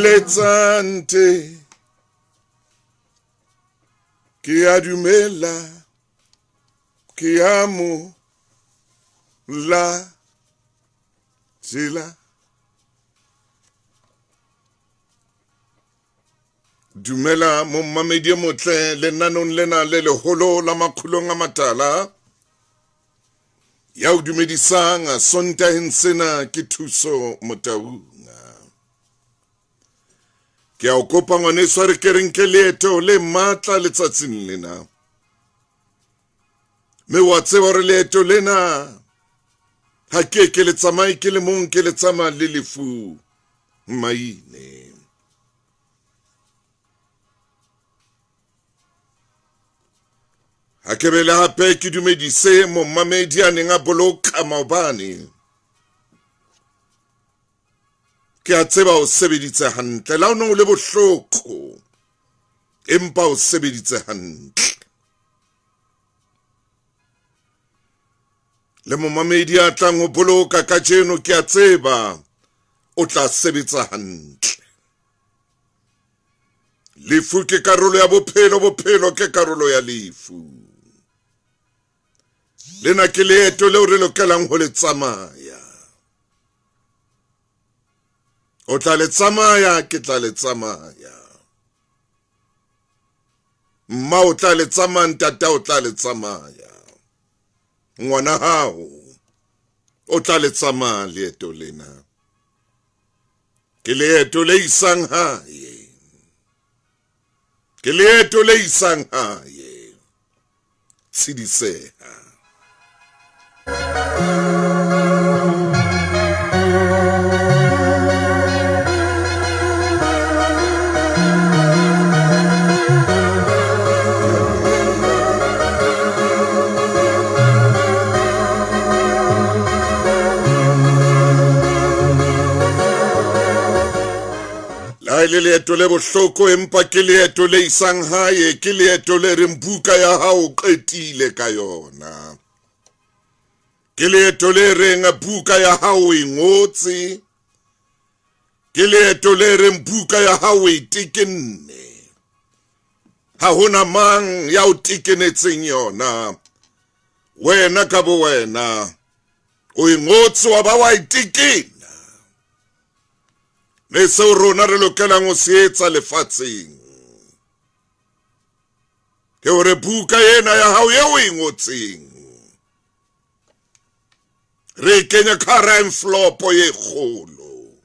Letsante ke a dumela ke a mo la tsela. Dumela mommamedi e motle lenanong lena le leholo la makgulong a matala. Ya o dumedisang Sontaheng sena ke Thuso Motaung. Ke a o kopa ngwaneso a re ke re nke leeto le matla letsatsing lena. Mme wa tseba hore leeto lena ha ke ke le tsamaye ke le mong, ke le tsamaya le lefu maine. Ha ke bele hape ke dumedise momamedi a neng a boloka maobane. Ke a tseba o sebeditse hantle la o ne o le bohloko, empa o sebeditse hantle. Le momamedi a tlang ho boloka kajeno, ke a tseba o tla sebetsa hantle. Lefu ke karolo ya bophelo, bophelo ke karolo ya lefu. Lena ke leeto leo re lokelang ho le tsamaya. O tla le tsamaya, ke tla le tsamaya. Mma o tla le tsamaya, ntata o tla le tsamaya. Ngwana hao o tla le tsamaya leeto lena. Ke leeto le isang hae. Ke leeto le isang hae. Tshidiseha. Ha e le leeto le bohloko, empa ke leeto le isang hae, ke leeto le reng buka ya hao qetile ka yona. Ke leeto le reng buka ya hao e ngotse, ke leeto le reng buka ya hao e tekenne. Ha hona mang ya o tekenetseng yona, wena ka bo wena o e ngotse wa ba wa e tekena. Mme seo rona re lokelang ho se etsa lefatsheng ke hore buka ena ya hao eo o e ngotseng re e kenye ka hara envelopo e kgolo,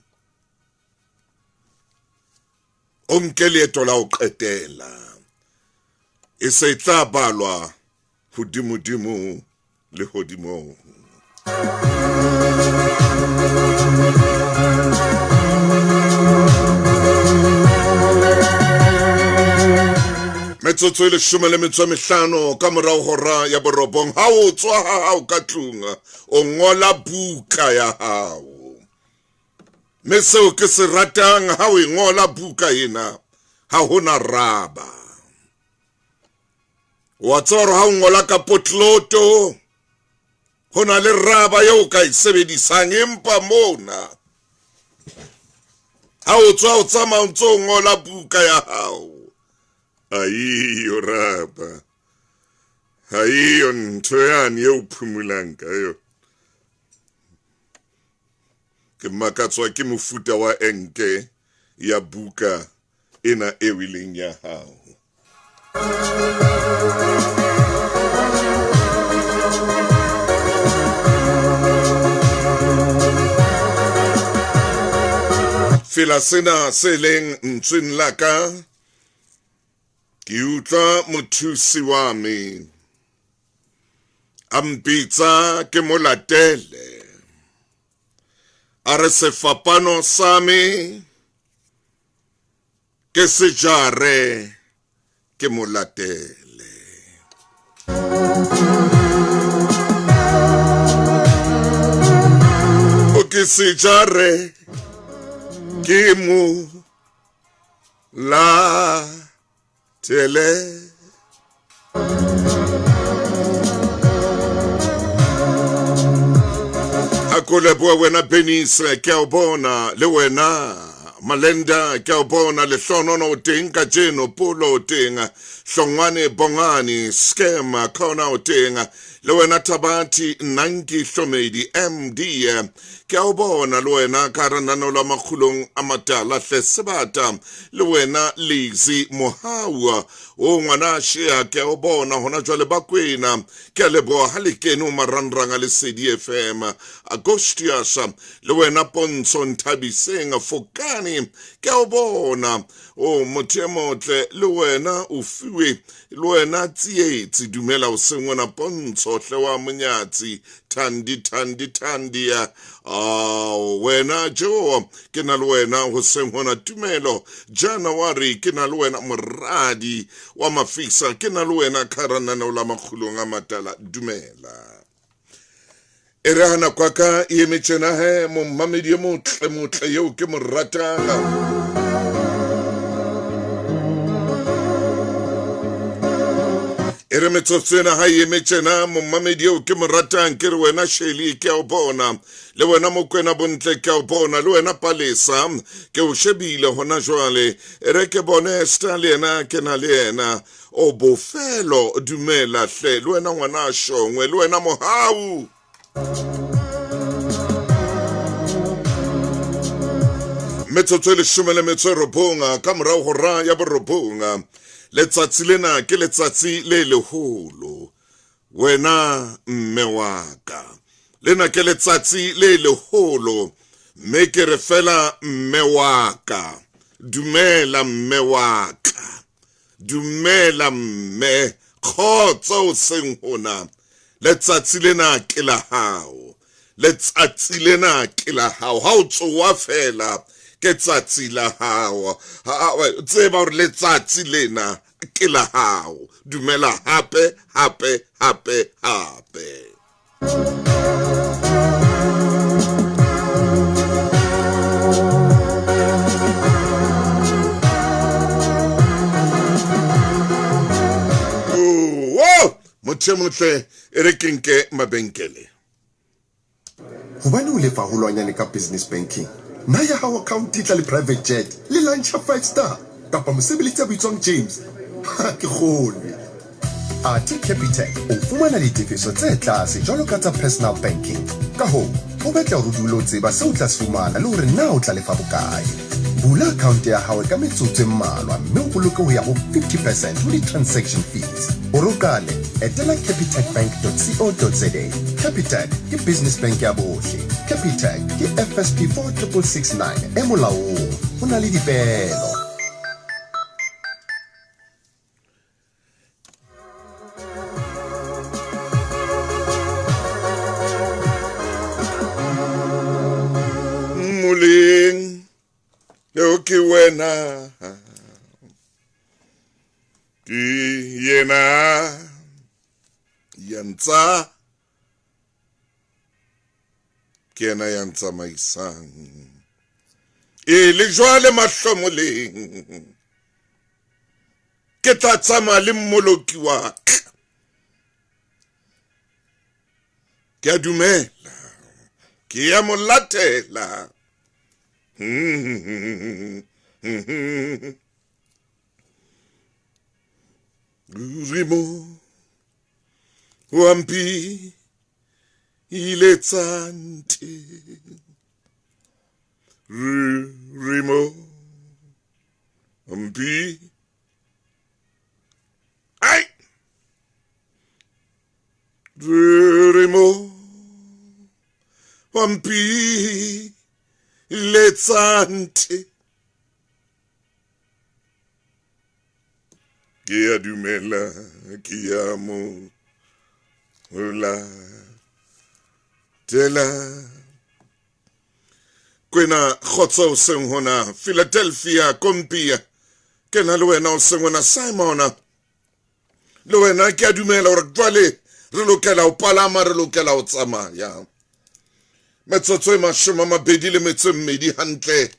o nke leeto la ho qetela, e se e tla balwa hodimodimo lehodimong. Metsotso e leshome le metso e mehlano ka morao hora ya borobong, ha o tswa ha hao ka tlung o ngola buka ya hao. Mme seo ke se ratang ha o e ngola buka ena, ha hona raba. Wa tseba hore ha o ngola ka potloto ho na le raba eo o ka e sebedisang, empa mona ha o tswa o tsamaya o ntso o ngola buka ya hao, aiyo raba, aiyo ntho yane eo phumulang ka yona. Ke makatswa ke mofuta wa enke ya buka ena eo e leng ya hao. Fela sena se leng ntsweng la ka, ke utlwa mothusi wa me a mpitsa ke mo latele, a re sefapano sa me ke se jare ke mo latele. O ke se jare ke mo latele. Ha Ke o leboha wena Benise, ke a o bona le wena Malenda, ke a o bona Lehlonono o teng kajeno, Polo o teng, Hlongwane Bongani, Scam Khona o teng, le wena Thabati Nanki Hlomedi MD, ke a o bona le wena ka hara lenaneo la Makgulong a Matala hle Sebata, le wena Lizzy Mohau o ngwana Shea, ke a o bona hona jwale Bakwena, ke a leboha ha le kene ho marangrang a Lesedi FM. Augustus le wena Pontsho Nthabiseng Fokane, ke a o bona o motho e motle, le wena o fiwe, le wena Tsietsi, dumela o seng wena Pontsho hle wa Monyatsi, Thandi Thandi Thandi, ao wena Jo, ke na le wena ho seng hona Tumelo January, ke na le wena Moradi wa Mafisa, ke na le wena kharananeo la Makgulong a Matala, dumela. E re ha nako ya ka e eme tjena he, mommamedi e motle motle eo ke mo ratang. E re metsotso ena ha e eme tjena, mommamedi eo ke mo ratang, ke re wena Shirley ke a o bona, le wena Mokwena Bontle ke a o bona, le wena Palesa ke o shebile hona jwale. E re ke bone Esther le yena ke na le yena. O bofelo dumela hle, le wena ngwana Shongwe, le wena Mohau. Metsotso e leshome le metso e robong ka morao hora ya borobong. Letsatsi lena ke letsatsi le leholo, wena mme wa ka. Lena ke letsatsi le leholo, mme ke re fela mme wa ka. Dumela mme wa ka. Dumela mme, kgotso o seng hona. Letsatsi lena ke la hao. Letsatsi lena ke la hao. Ha o tsoha fela ke tsatsi la hao. Tseba hore letsatsi lena ke la hao. Dumela hape, hape, hape, hape. Motho e motle e re ke nke mabenkele. Hobane o lefa haholwanyane ka business banking, na ya hao account e tla le private jet le lunch ya five star kapa mosebeletsi ya bitswang James? Ha ke kgolwe. Athe Capitec o fumana ditefiso tse tlase jwalo ka tsa personal banking. Ka hoo, ho betla hore o dule o tseba seo o tla se fumana le hore na o tla lefa bokae. Bula akhaonte ya hao ka metsotso e mmalwa mme o boloke ho ya ho 50 percent ho di-transaction fees. Hore o qale, etela capitecbank.co.za. Capitec ke business bank ya bohle. Capitec ke FSP 4669 e molaong. Ho na le dipeelo. Moleng eo ke wena, ke yena ya ntsa, ke yena ya ntsamaisang e le jwale mahlomoleng, ke tla tsamaya le mmoloki wa ka. Ke a dumela, ke ya mo latela. Rimo wa mpi ile tsante, Rimo mpi ai Rimo wa mpi ile tsante. Ke a dumela, ke a mo latela. Kwena kgotso o seng hona Philadelphia Kompia, ke na le wena o seng hona Simon, le wena ke a dumela hore jwale re lokela ho palama, re lokela ho tsamaya. Metsotso e mashome a mabedi le metso e mmedi hantle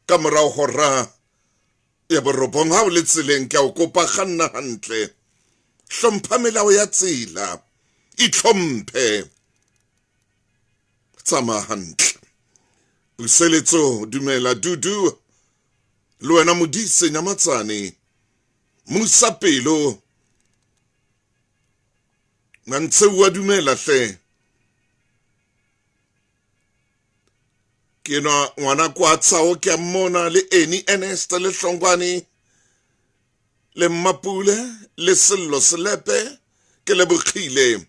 ka morao hora ya borobong. Ha o le tseleng, ke a o kopa, kganna hantle, hlompha melao ya tsela, itlhomphe. Tsamaya hantle. Puseletso, dumela Dudu. Le wena Modise Nyamatsane. Musa Pelo. Mantsheu wa dumela hle. Ke nwa ngwana kwa Tshao ke a mmona le Eni Ernest le Hlongwane le Mmapule le Sello Selepe ke lebogile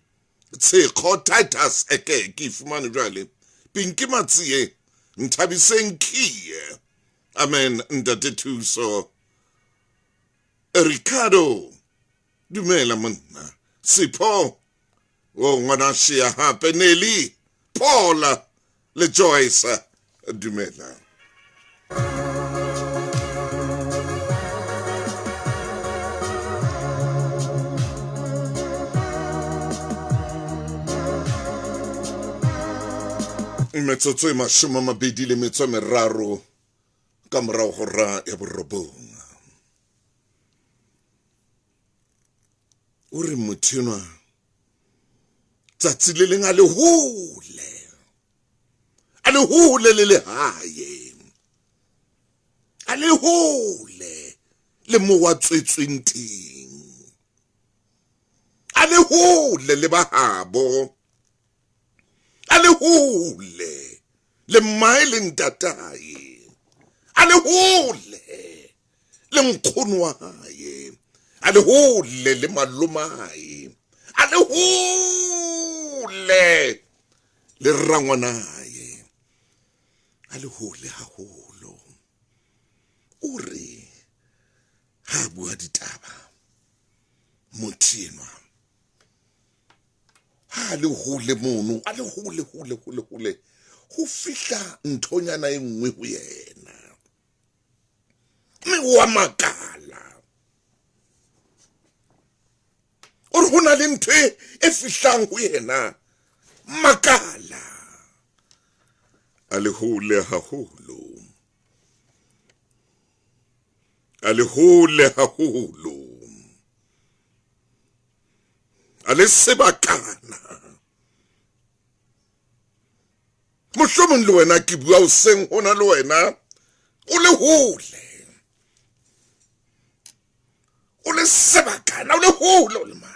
Tshekgo Titus eke ke fumane jwale Pinky Matsie Nthabiseng Kiye amen ntate Thuso Ricardo dumela monna Sipho o ngwana shea hape Nelly Paula le Joyce dumela. Metsotso e 23 ka morago go ra ya borobong. O re motho enwa tsatsi le leng a le hole, a le hole le lehae, a le hole le mo wa tswetsweng teng, a le hole le bahabo, a le hole le mmae le ntatae, a le hole le nkgono wa hae, a le hole le malomae, a le hole le rangwanae, a le hole haholo. O re ha bua ditaba motho enwa ha le hole mono, a le hole hole hole hole, ho fihla nthonyana e nngwe ho yena, mme wa makala. O re ho na le ntho e fihlang ho yena, makala. A le hole haholo, a le hole haholo, a le sebakana. Mohlomong le wena ke bua hoseng hona le wena o le hole, o le sebakana, o le hole, o le mane.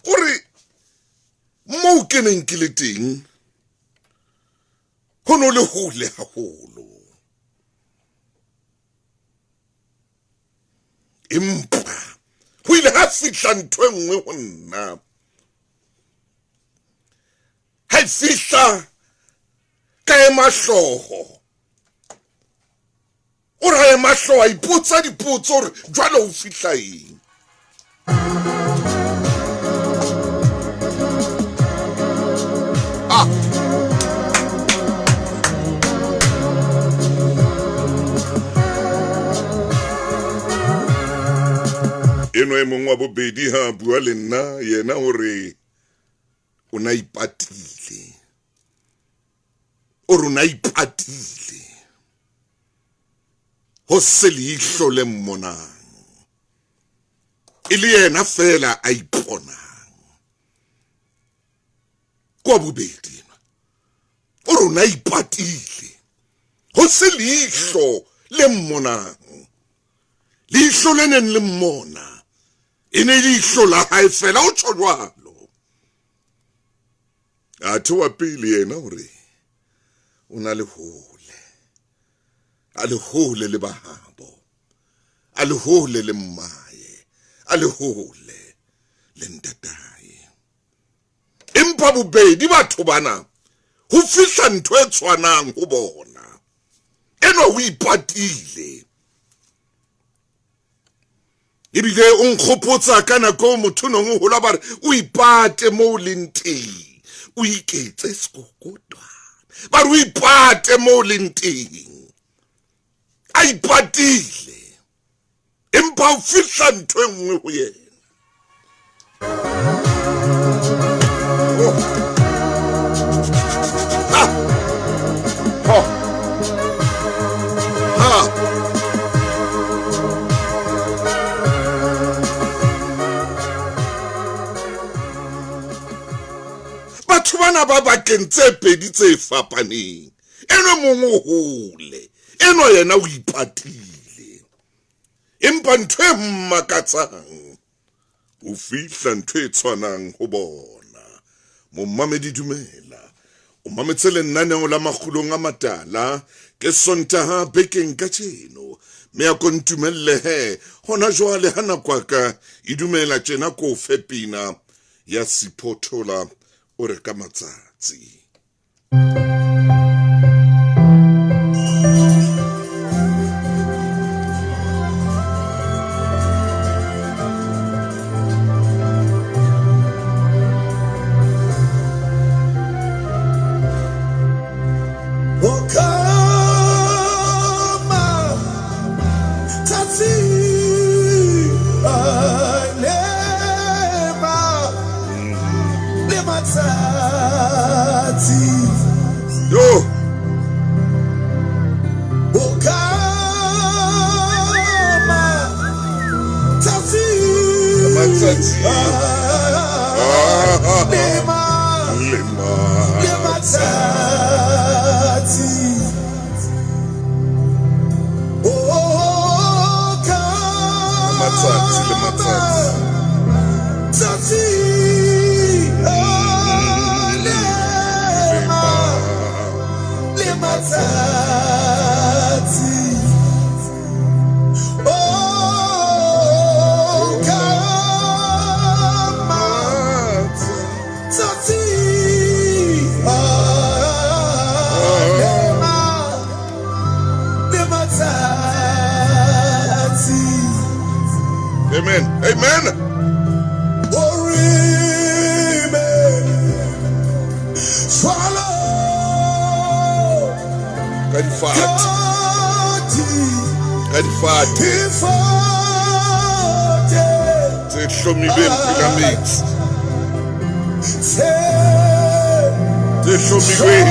O re moo ke neng ke le teng ho no le hole haholo, empa ho ile ha fihla ntho e nngwe ho nna. Ha e fihla ka ema hlooho. O re ha ema hlooho a ipotsa dipotso hore jwale ho fihla eng. Eno e mong wa bobedi ha bua le nna yena hore o na ipatile, o re o na ipatile ho se leihlo le mmonang, e le yena fela a iponang. Kwa bobedi o re o na ipatile ho se leihlo le mmonang, leihlo le neng le mmona e ne leihlo la hae fela, o tjho jwalo. Athe wa pele yena hore o na le hole, a le hole le bahabo, a le hole le mmae, a le hole le ntatae. Empa bobedi batho bana ho fihla ntho e tshwanang ho bona. Enwa o ipatile, ebile o nkgopotsa ka nako motho nong o hola ba re o ipate mo o leng teng, o iketse sekokotwana, ba re o ipate mo o leng teng. A ipatile, empa o fihla ntho e nngwe ho yena. Oh. Ah. Oh. Bana ba bakeng tse pedi tse fapaneng. Enwa mong o hole, enwa yena o ipatile. Empa ntho e mmakatsang, o fihla ntho e tshwanang ho bona. Momamedi dumela, o mametse lenaneo la Makgulong a Matala ke Sontaha bekeng kajeno. Mme a ko ntumelle he, hona jwale ha nako ya ka e dumela tjena ko fe pina ya Sipho Thola o re ka matsatsi. Amen. Amen. Ka difate. Ka difate. Tse hlomilweng pela metsi. Tse hlomilweng.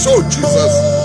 Oh, Jesus.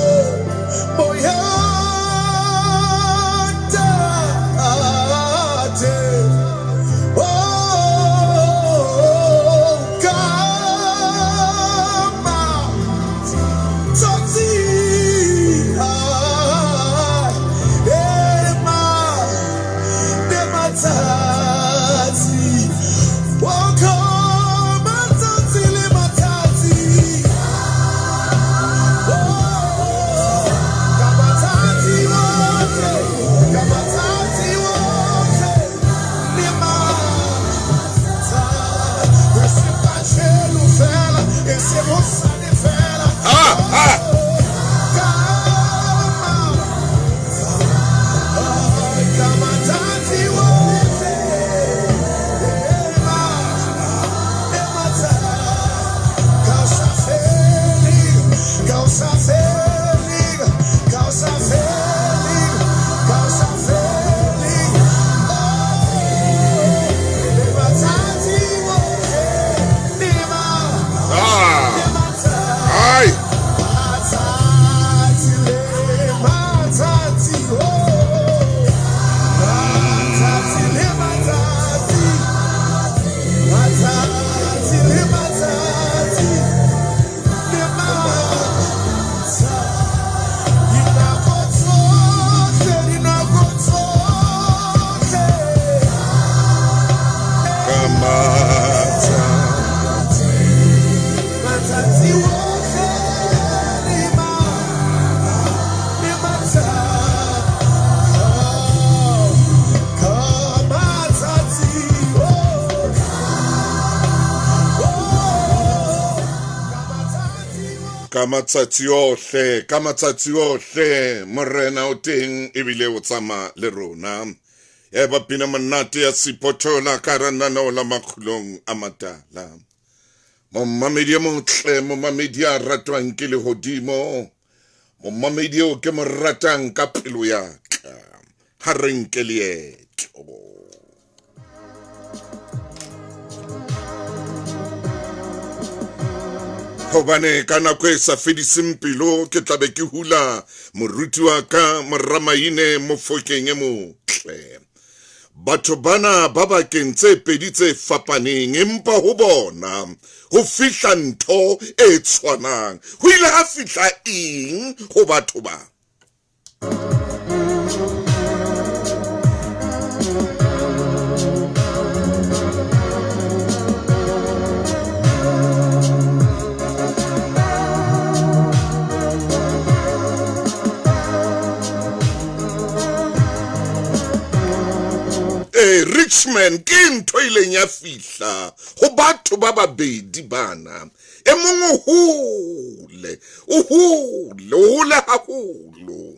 Ka matsatsi ohle, ka matsatsi ohle, Morena o teng ebile o tsamaya le rona. Ya ba pina monate ya Sipho Thola ka hara lenaneo la Makgulong a Matala. Momamedi e motle, momamedi ya ratwang ke lehodimo, momamedi eo ke mo ratang ka pelo ya ka, ha re nke leeto. Hobane ka nako e sa fediseng pelo ke tla be ke hula moruti wa ka Moramaine Mofokeng e motle. Batho bana ba bakeng tse pedi tse fapaneng, empa ho bona ho fihla ntho e tshwanang. Ho ile ha fihla eng ho batho ba? Ee, Richmond ke ntho e ileng ya fihla ho batho ba babedi bana. E mong o hole, o hole, o hole haholo.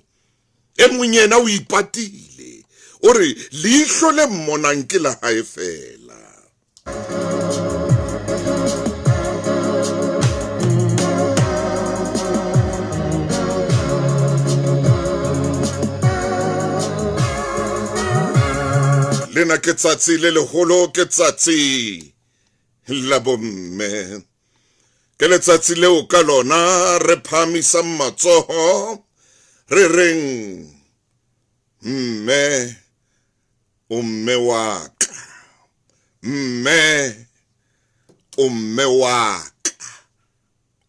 E mong yena o ipatile, o re leihlo le mmonang ke la hae feela. Lena ke tsatsi le leholo, ke tsatsi la bomme. Ke letsatsi leo ka lona re phahamisang matsoho re reng mme o mme wa ka, mme o mme wa ka,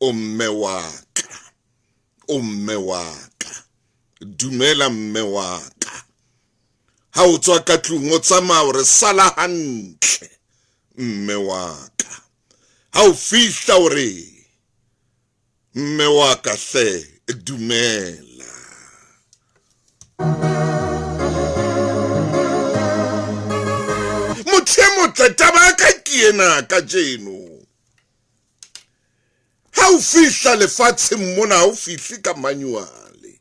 o mme wa ka, o mme wa ka, dumela mme wa ka. Ha o tswa ka tlung o tsamaya o re sala hantle mme wa ka. Ha o fihla o re mme wa ka hle dumela. Motho e motle taba ya ka ke ena kajeno. Ha o fihla lefatsheng mona ha o fihle ka manuale.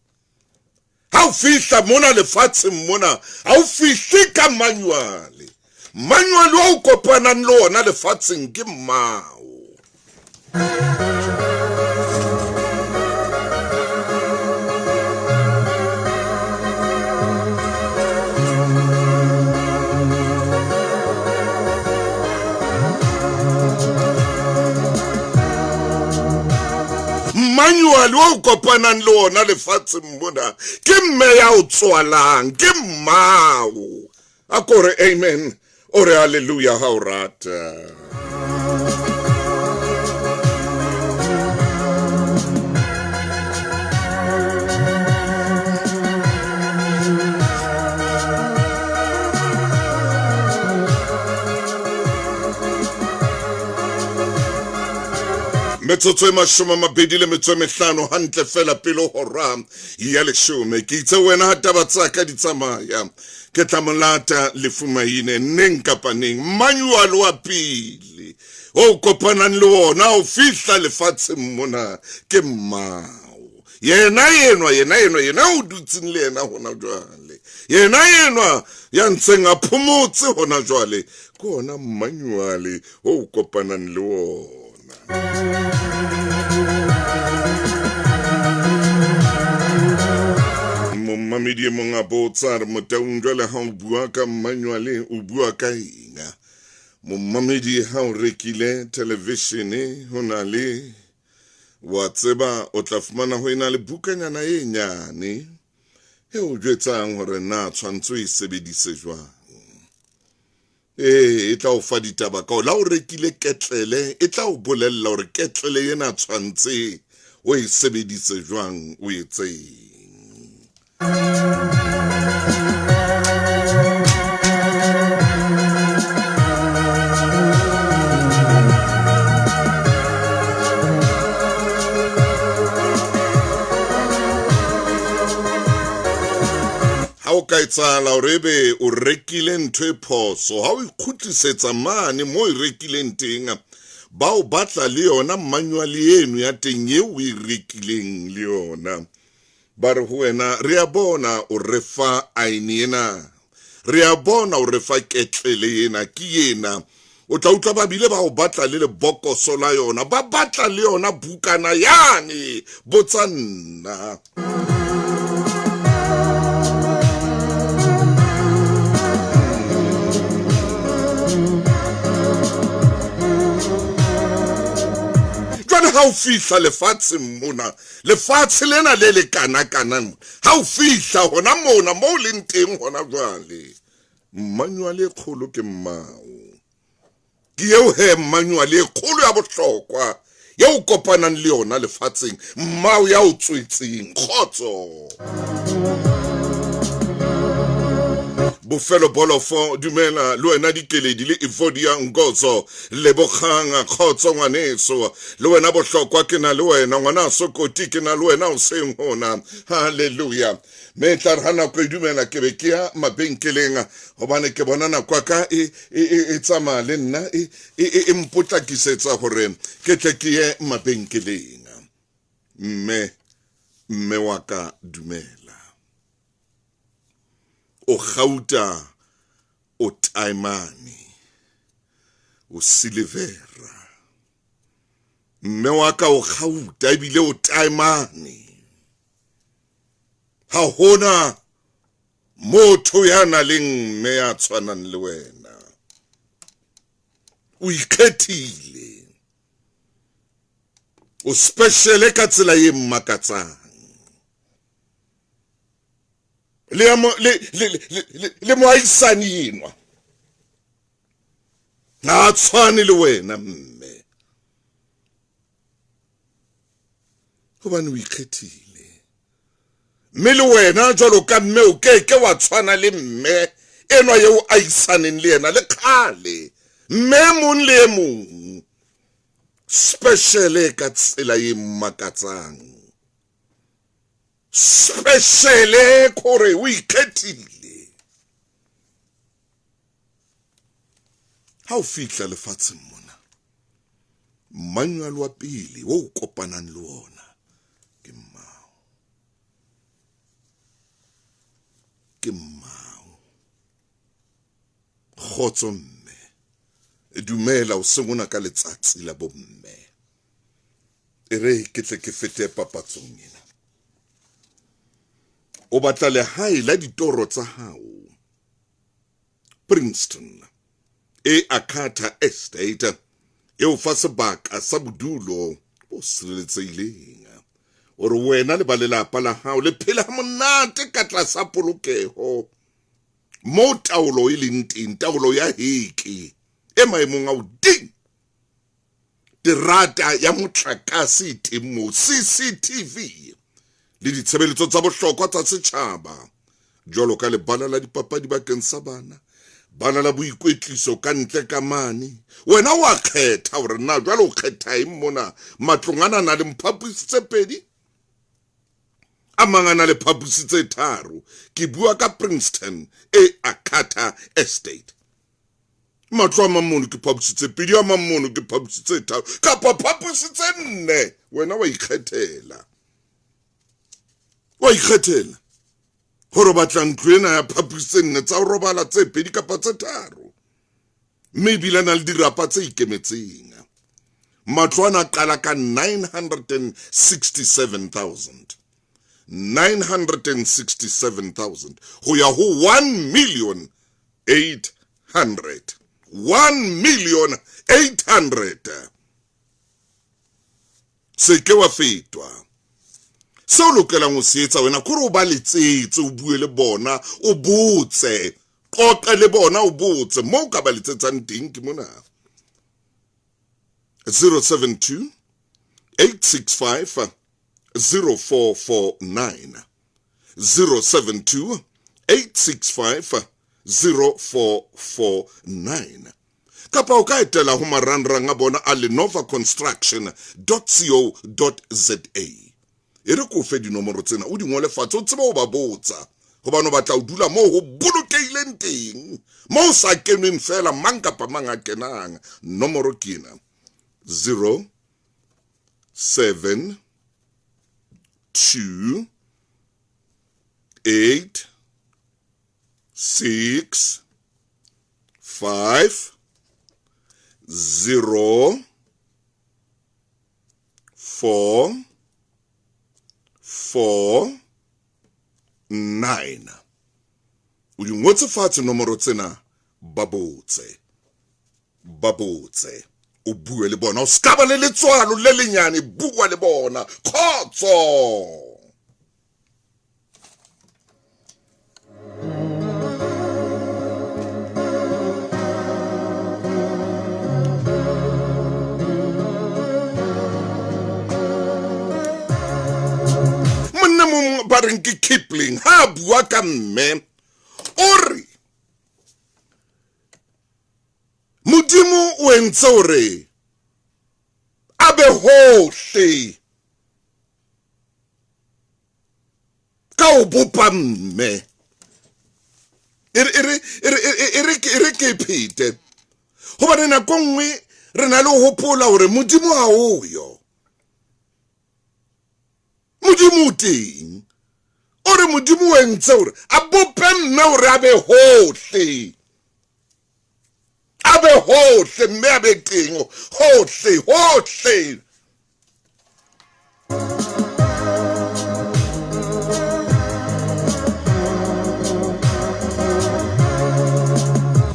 Ha o fihla mona lefatsheng mona ha o fihle ka manuale. Manuale o kopanang le ona lefatsheng ke mmao. Manual o kopanang le ona lefatsheng mona ke mme ya o tswalang, ke mmao. A ko re amen, o re hallelujah ha o rata. Metsotso e mashome a mabedi le metso e mehlano hantle fela pele hora ya leshome. Ke itse wena ha taba tsa ka di tsamaya ke tla mo lata lefumaine neng kapa neng. Manual wa pele o kopanang le ona o fihla lefatsheng mona ke mmao. Yena enwa, yena enwa, yena o dutseng le yena hona jwale, yena enwa ya ntseng a phomotse hona jwale, ke ona manual o kopanang le ona. Momamedi e mong a botsa re Motaung jwale ha o bua ka manual o bua ka eng? Momamedi ha o rekile televishene ho na le wa tseba o tla fumana ho ena le bukanyana e nyane e o jwetsang hore na tshwantse o e sebedise jwang. Ee, e tla o fa ditaba ka la o rekile ketlele, e tla o bolella hore ketlele ena tshwantse o e sebedise jwang, o etseng. Ha o ka etsahala hore ebe o rekile ntho e phoso, ha o ikgutlisetsa mane mo e rekileng teng, ba o batla le yona manual eno ya teng eo o e rekileng le yona. Ba re ho wena, re a bona o re fa aene ena, re a bona o re fa ketlele ena, ke ena. O tla utlwa ba bile ba o batla le lebokoso la yona, ba batla le yona bukana yane. Botsa nna. Jwale ha o fihla lefatsheng mona, lefatshe lena le le kanakana mona, ha o fihla hona mona moo leng teng hona jwale, mmanuale e kgolo ke mmao. Ke eo he mmanuale e kgolo ya bohlokwa ya o kopanang le yona lefatsheng, mmao ya o tswetseng. Kgotso. Bofelo bolofo, dumela le wena Dikeledi le Evodia Ngozo Lebogang, kgotso ngwaneso, le wena Bohlokwa ke na le wena, ngwanaso Koti ke na le wena hoseng hona. Hallelujah. Me tla re ha nako e dumela ke be ke ya mabenkeleng, hobane ke bona nako ya ka e, e, e, e tsamaya le nna e, e, e, e mpotlakisetsa hore ke tle ke ye mabenkeleng. Mme, mme wa ka dumela. O gauta, o taemane, o silivera. Mme wa ka o gauta ebile o taemane. Ha hona motho ya nang le mme ya tshwanang le wena. O ikgethile. O speciale ka tsela e mmakatsang. Le le le le moahisani enwa ha tshwane le wena mme, hobane o ikgethile. Mme le wena jwalo ka mme o ke ke wa tshwana le mme enwa eo a isaneng le yena le kgale. Mme e mong le e mong speciale ka tsela e makatsang, speciale kore o ikgethile. Ha o fihla lefatsheng mona, manual wa pele o kopanang le ona ke mmao, ke mmao. Kgotso mme, dumela o seng ona ka letsatsi la bomme. E re ke tle ke fete papatsong ena. O batla lehae la ditoro tsa hao Princeton e Akata Estate e o fa sebaka sa bodulo bo sireletsehileng hore wena le ba lelapa la hao le phele ha monate ka tlasa polokeho moo taolo e leng teng, taolo ya heke e maemong a hodimo, terata ya motlakase e teng moo, CCTV le ditshebeletso tsa bohlokwa tsa setjhaba jwalo ka lebala la dipapadi bakeng sa bana, bala la boikwetliso ka ntle ka mane. Wena wa kgetha hore na jwale o kgetha eng mona matlong ana na le phaposi tse pedi, a mang a na le phaposi tse tharo. Ke bua ka Princeton e Akata Estate. Matlo a mang mono ke phaposi tse pedi, a mang mono ke phaposi tse tharo kapa phaposi tse nne. Wena wa ikgethela, wa ikgethela gore o batla ntlo ena ya phaposi tse nne tsa ho robala, tse pedi kapa tse tharo, mme ebile na le dirapa tse ikemetseng. Matlo ana a qala ka 967,000, 967,000 ho ya ho 1 million 800, 1 million 800. Se ke wa fetwa. Se o lokelang ho se etsa wena ke hore o ba letsetse, o bue le bona, o botse, qoqe le bona, o botse. Moo o ka ba letsetsang teng ke mona: 072 865 0449, 072 865 0449, kapa o ka etela ho marangrang a bona a lenovaconstruction co za. E re ko fe dinomoro tsena, o di ngole fatshe, o tsebe ho ba botsa, hobane o batla ho dula moo ho bolokehileng teng, moo sa kenweng fela mang kapa mang a kenang. Nomoro ke ena: 0 7 2 8 6 5 0 4 4 9. O di ngotse fatshe nomoro tsena, ba botse, ba botse. O bue le bona, o ska ba le letswalo le lenyane, bua le bona. Khotso. Monna mong ba reng ke Kipling ha bua ka mme o re Modimo o entse hore a be hohle ka o bopa mme. E re ke phete gobane nako nngwe re na le ho hopola hore Modimo ha o yo. Modimo o teng. O re Modimo o entse hore a bope mme hore a be hohle. A be hohle mme a be teng hohle hohle.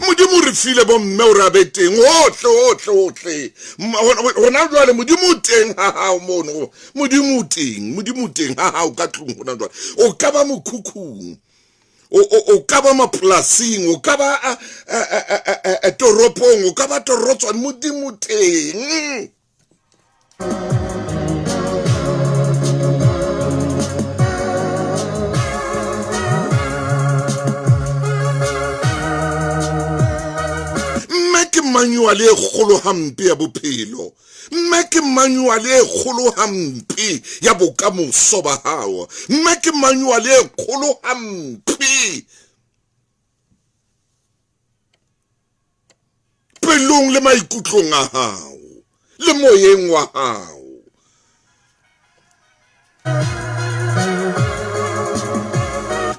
Modimo o re file bomme o re a be teng hohle hohle hohle. Hona jwale Modimo o teng ha hao mono. Modimo o teng, Modimo o teng ha hao ka tlung hona jwale. O ka ba mokhukhung, o ka ba mapolasing, o ka ba toropong, o ka ba torotswane, Modimo o teng. Mme ke manual e kgolo hampe ya bophelo. Mme ke manual e kgolo hampe ya bokamoso ba hao. Mme ke manual e kgolo hampe pelong le maikutlong a hao le moyeng wa hao.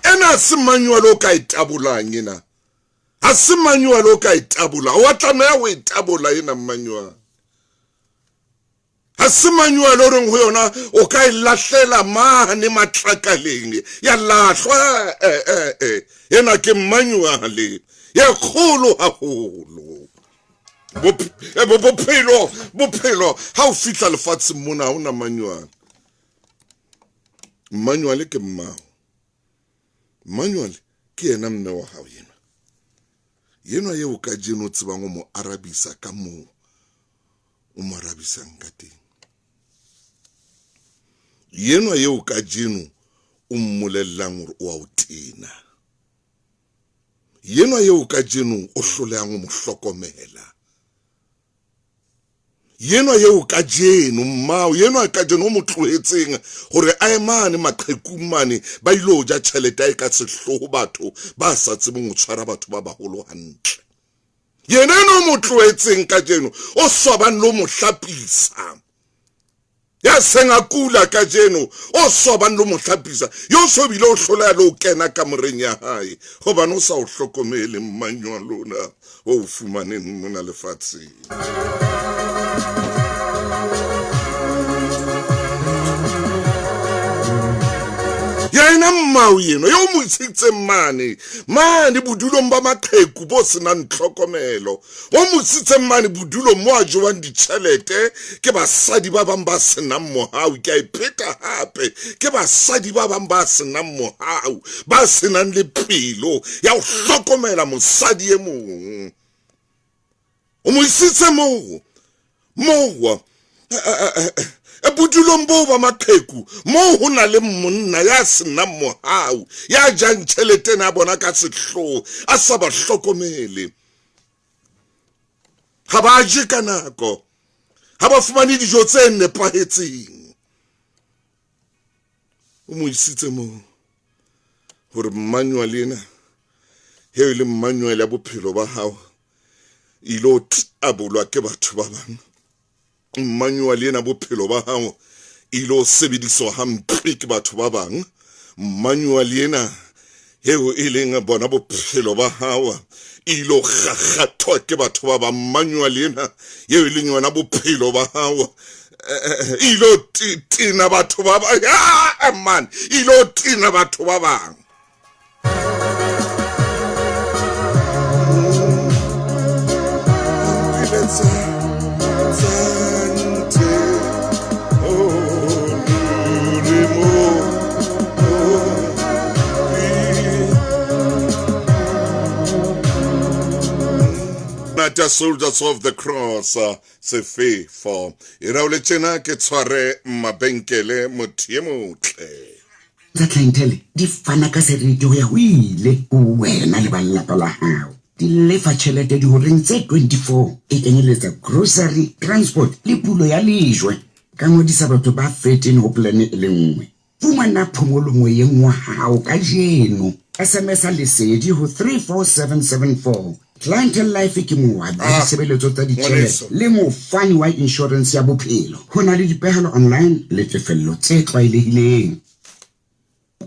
Ena se manual o ka e tabolang ena. Ha se manual o ka e tabola. O tlameha ho e tabola ena manual. Ha se manual o reng ho yona o ka e lahlela mane matlakaleng ya lahlwa. Ena ke manual e kgolo haholo. Bophelo, bophelo ha o fihla lefatsheng mona ha hona manual. Manual ke mmao. Manual ke yena mme wa hao yena. Yenwa eo kajeno o tsebang o mo arabisa ka moo o mo arabisang ka teng. Yenwa eo kajeno o mmolellang hore o a o tena. Yenwa eo kajeno o hlolehang o mo hlokomela. Yenwa eo kajeno mmao, yenwa kajeno o mo tlohetseng hore a emane maqhekung mane ba ilo ja tjhelete e ka sehloho batho ba sa tsebeng ho tshwara batho ba baholo hantle. Yena eno o mo tlohetseng kajeno o swabang le ho mo hlapisa. Ya seng a kula kajeno o swabang le ho mo hlapisa. Yo so bile o hloleha le ho kena kamoreng ya hae hobane o sa o hlokomele mmanyo wa lona o fumaneng mona lefatsheng. Yena mmao yeno yo mo isitseng mane mane bodulong ba maqheku bo senang tlhokomelo, o mo isitseng mane bodulong mo a jewang ditjhelete ke basadi ba bang ba senang mohau. Ke a e pheta hape, ke basadi ba bang ba senang mohau, ba senang le pelo ya ho hlokomela mosadi e mong. O mo isitse moo moo bodulong boo ba maqheku moo ho na le monna ya senang mohau, ya jang tjhelete ena ya bona ka sehloho, a sa ba hlokomele. Ha ba je ka nako, ha ba fumane dijo tse nepahetseng. O mo isitse moo hore manual ena eo e leng manual ya bophelo ba hao e ilo tabolwa ke batho ba bang. Manual ena bophelo ba hao e ilo sebediswa hampe ke batho ba bang. Manual ena eo e leng bona bophelo ba hao e ilo kgakgathwa ke batho ba bang. Manual ena eo e leng yona bophelo ba hao e ilo tena batho ba bang. Man, e ilo tena batho ba bang. Koranta Soldiers of the Cross sefefo. E ra o le tjena ke tshware mabenkele motho ye motle. Tsa Clientele di fana ka seriti go ya go ile go wena le ba lelapa la gago. Di lefa tšhelete dihoreng tse 24, e kenyeletsa grocery, transport le pulo ya lejwe. Ka ngodisa batho ba 13 ho polane e le nngwe. Fumana phomolo moyeng wa hao kajeno. SMS-a Lesedi ho 34774. Clientele Life ke moabi wa Ah, ditshebeletso tsa ditjhelete ngwaneso. le mofani wa inshorense ya bophelo. Ho na le dipehelo online le tefello tse tlwaelehileng.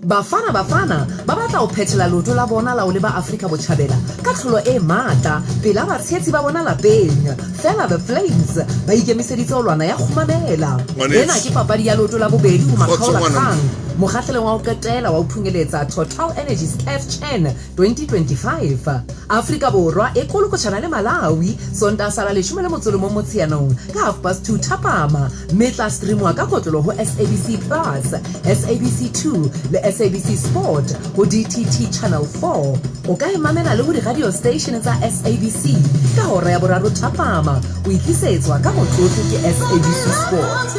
Bafana Bafana ba batla ho phethela leoto la bona la ho leba Afrika Botjhabela ka tlholo e matla pela batshehetsi ba bona lapeng. Fela The Flames ba ikemiseditse ho lwana ya kgumamela. Ena Ngwaneso. ke papadi ya leoto la bobedi ho Kgotso makgaola ngwana. kgang mokgahlelong wa ho qetela wa ho phunyeletsa Total Energies CAF Chan 2025. Afrika Borwa e kolokotjhana le Malawi Sontaha sa la leshome le motso o le mong Motsheanong ka half past two thapama mme e tla streamwa ka kotlolo ho SABC Plus, SABC 2 le SABC Sport ho DTT Channel 4. O ka e mamela le ho di-radio station tsa SABC ka hora ya boraro thapama. O e tlisetswa ka motlotlo ke SABC Sport.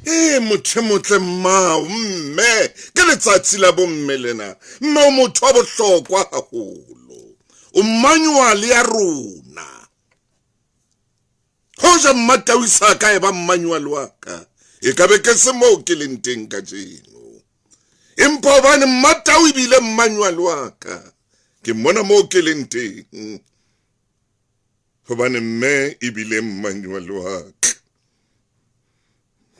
Ee, motho e motle mmao, mme, ke letsatsi la bomme lena. Mme o motho wa bohlokwa haholo. O manual ya rona. Hoja Mmatau sa ka e ba manual wa ka, e ka be ke se moo ke leng teng kajeno. Empa hobane Mmatau ebile manual wa ka, ke mona moo ke leng teng. Hobane mme ebile manual wa ka.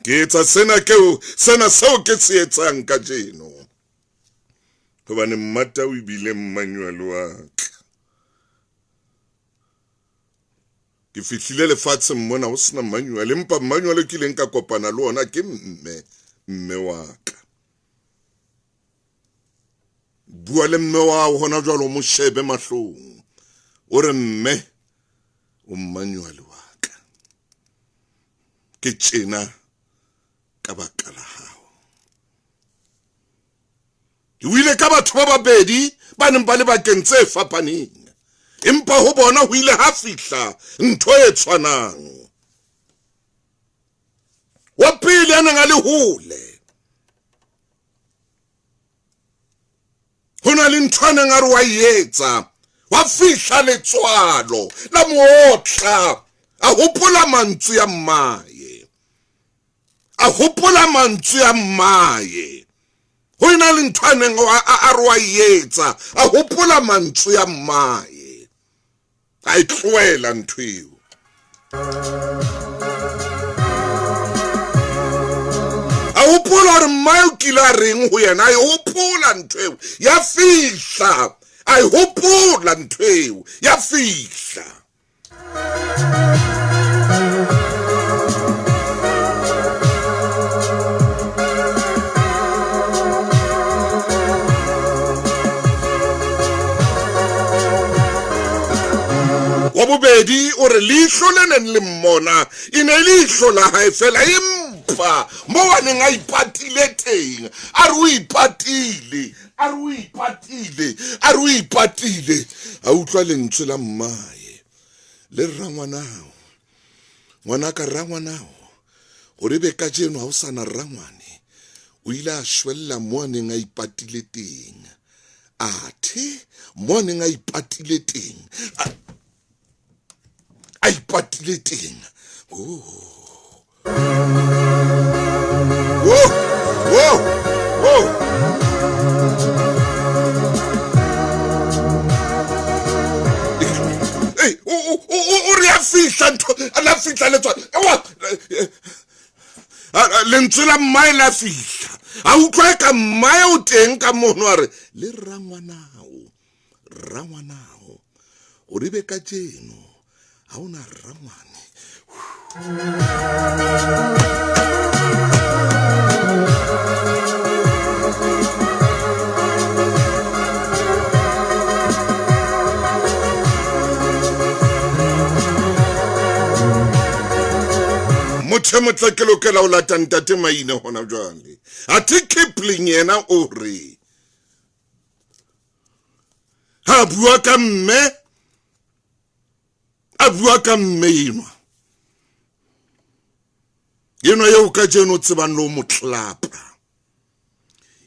Ke etsa sena keo, sena seo ke se etsang kajeno. Hobane Mmatau ebile manual wa ka. Ke fihlile lefatsheng mona ho sena manual, empa manual e kileng ka kopana le ona ke mme, mme wa ka. Bua le mme wa hao hona jwale, o mo shebe mahlong. O re mme, o manual wa ka. Ke tjena ka baka la hao. Ke buile ka batho ba babedi ba neng ba le bakeng tse fapaneng, empa ho bona ho ile ha fihla ntho e tshwanang. Wa pele a neng a le hole, ho na le ntho a neng a re wa e etsa, wa fihla letswalo la mootla, a hopola mantswe a mmae, a hopola mantswe a mmae. Ho ena le ntho a neng a re wa e etsa, a hopola mantswe a mmae, a e tlohela ntho eo. A hopola hore mmae o kile a reng ho yena, a e hopola ntho eo, ya fihla, a e hopola ntho eo, ya fihla. Wa bobedi o re leihlo le neng le mmona e ne leihlo la hae fela, empa mo a neng a ipatile teng, a re o ipatile, a re o ipatile, a re o ipatile. A utlwa lentswe la mmae le rangwanao, ngwanaka rangwanao, hore be kajeno ha o sana rangwane, o ile a shwella mo a neng a ipatile teng. Athe mo a neng a ipatile teng, a ipatile teng. Oh. Oh, oh, oh. Ei, o re a fihla ntho, la fihla letswa. Ewa, lentswe la mmae la fihla. A utlwa e ka mmae o teng ka mono, a re, le rangwanao, rangwanao, o re be kajeno ha ona rangwane. Motho e motle ke lokela ho lata ntate Maine hona jwale. Athe Kipling yena o re, Ha bua ka mme, a bua ka mme enwa. Enwa eo kajeno o tsebang le ho mo tlapa.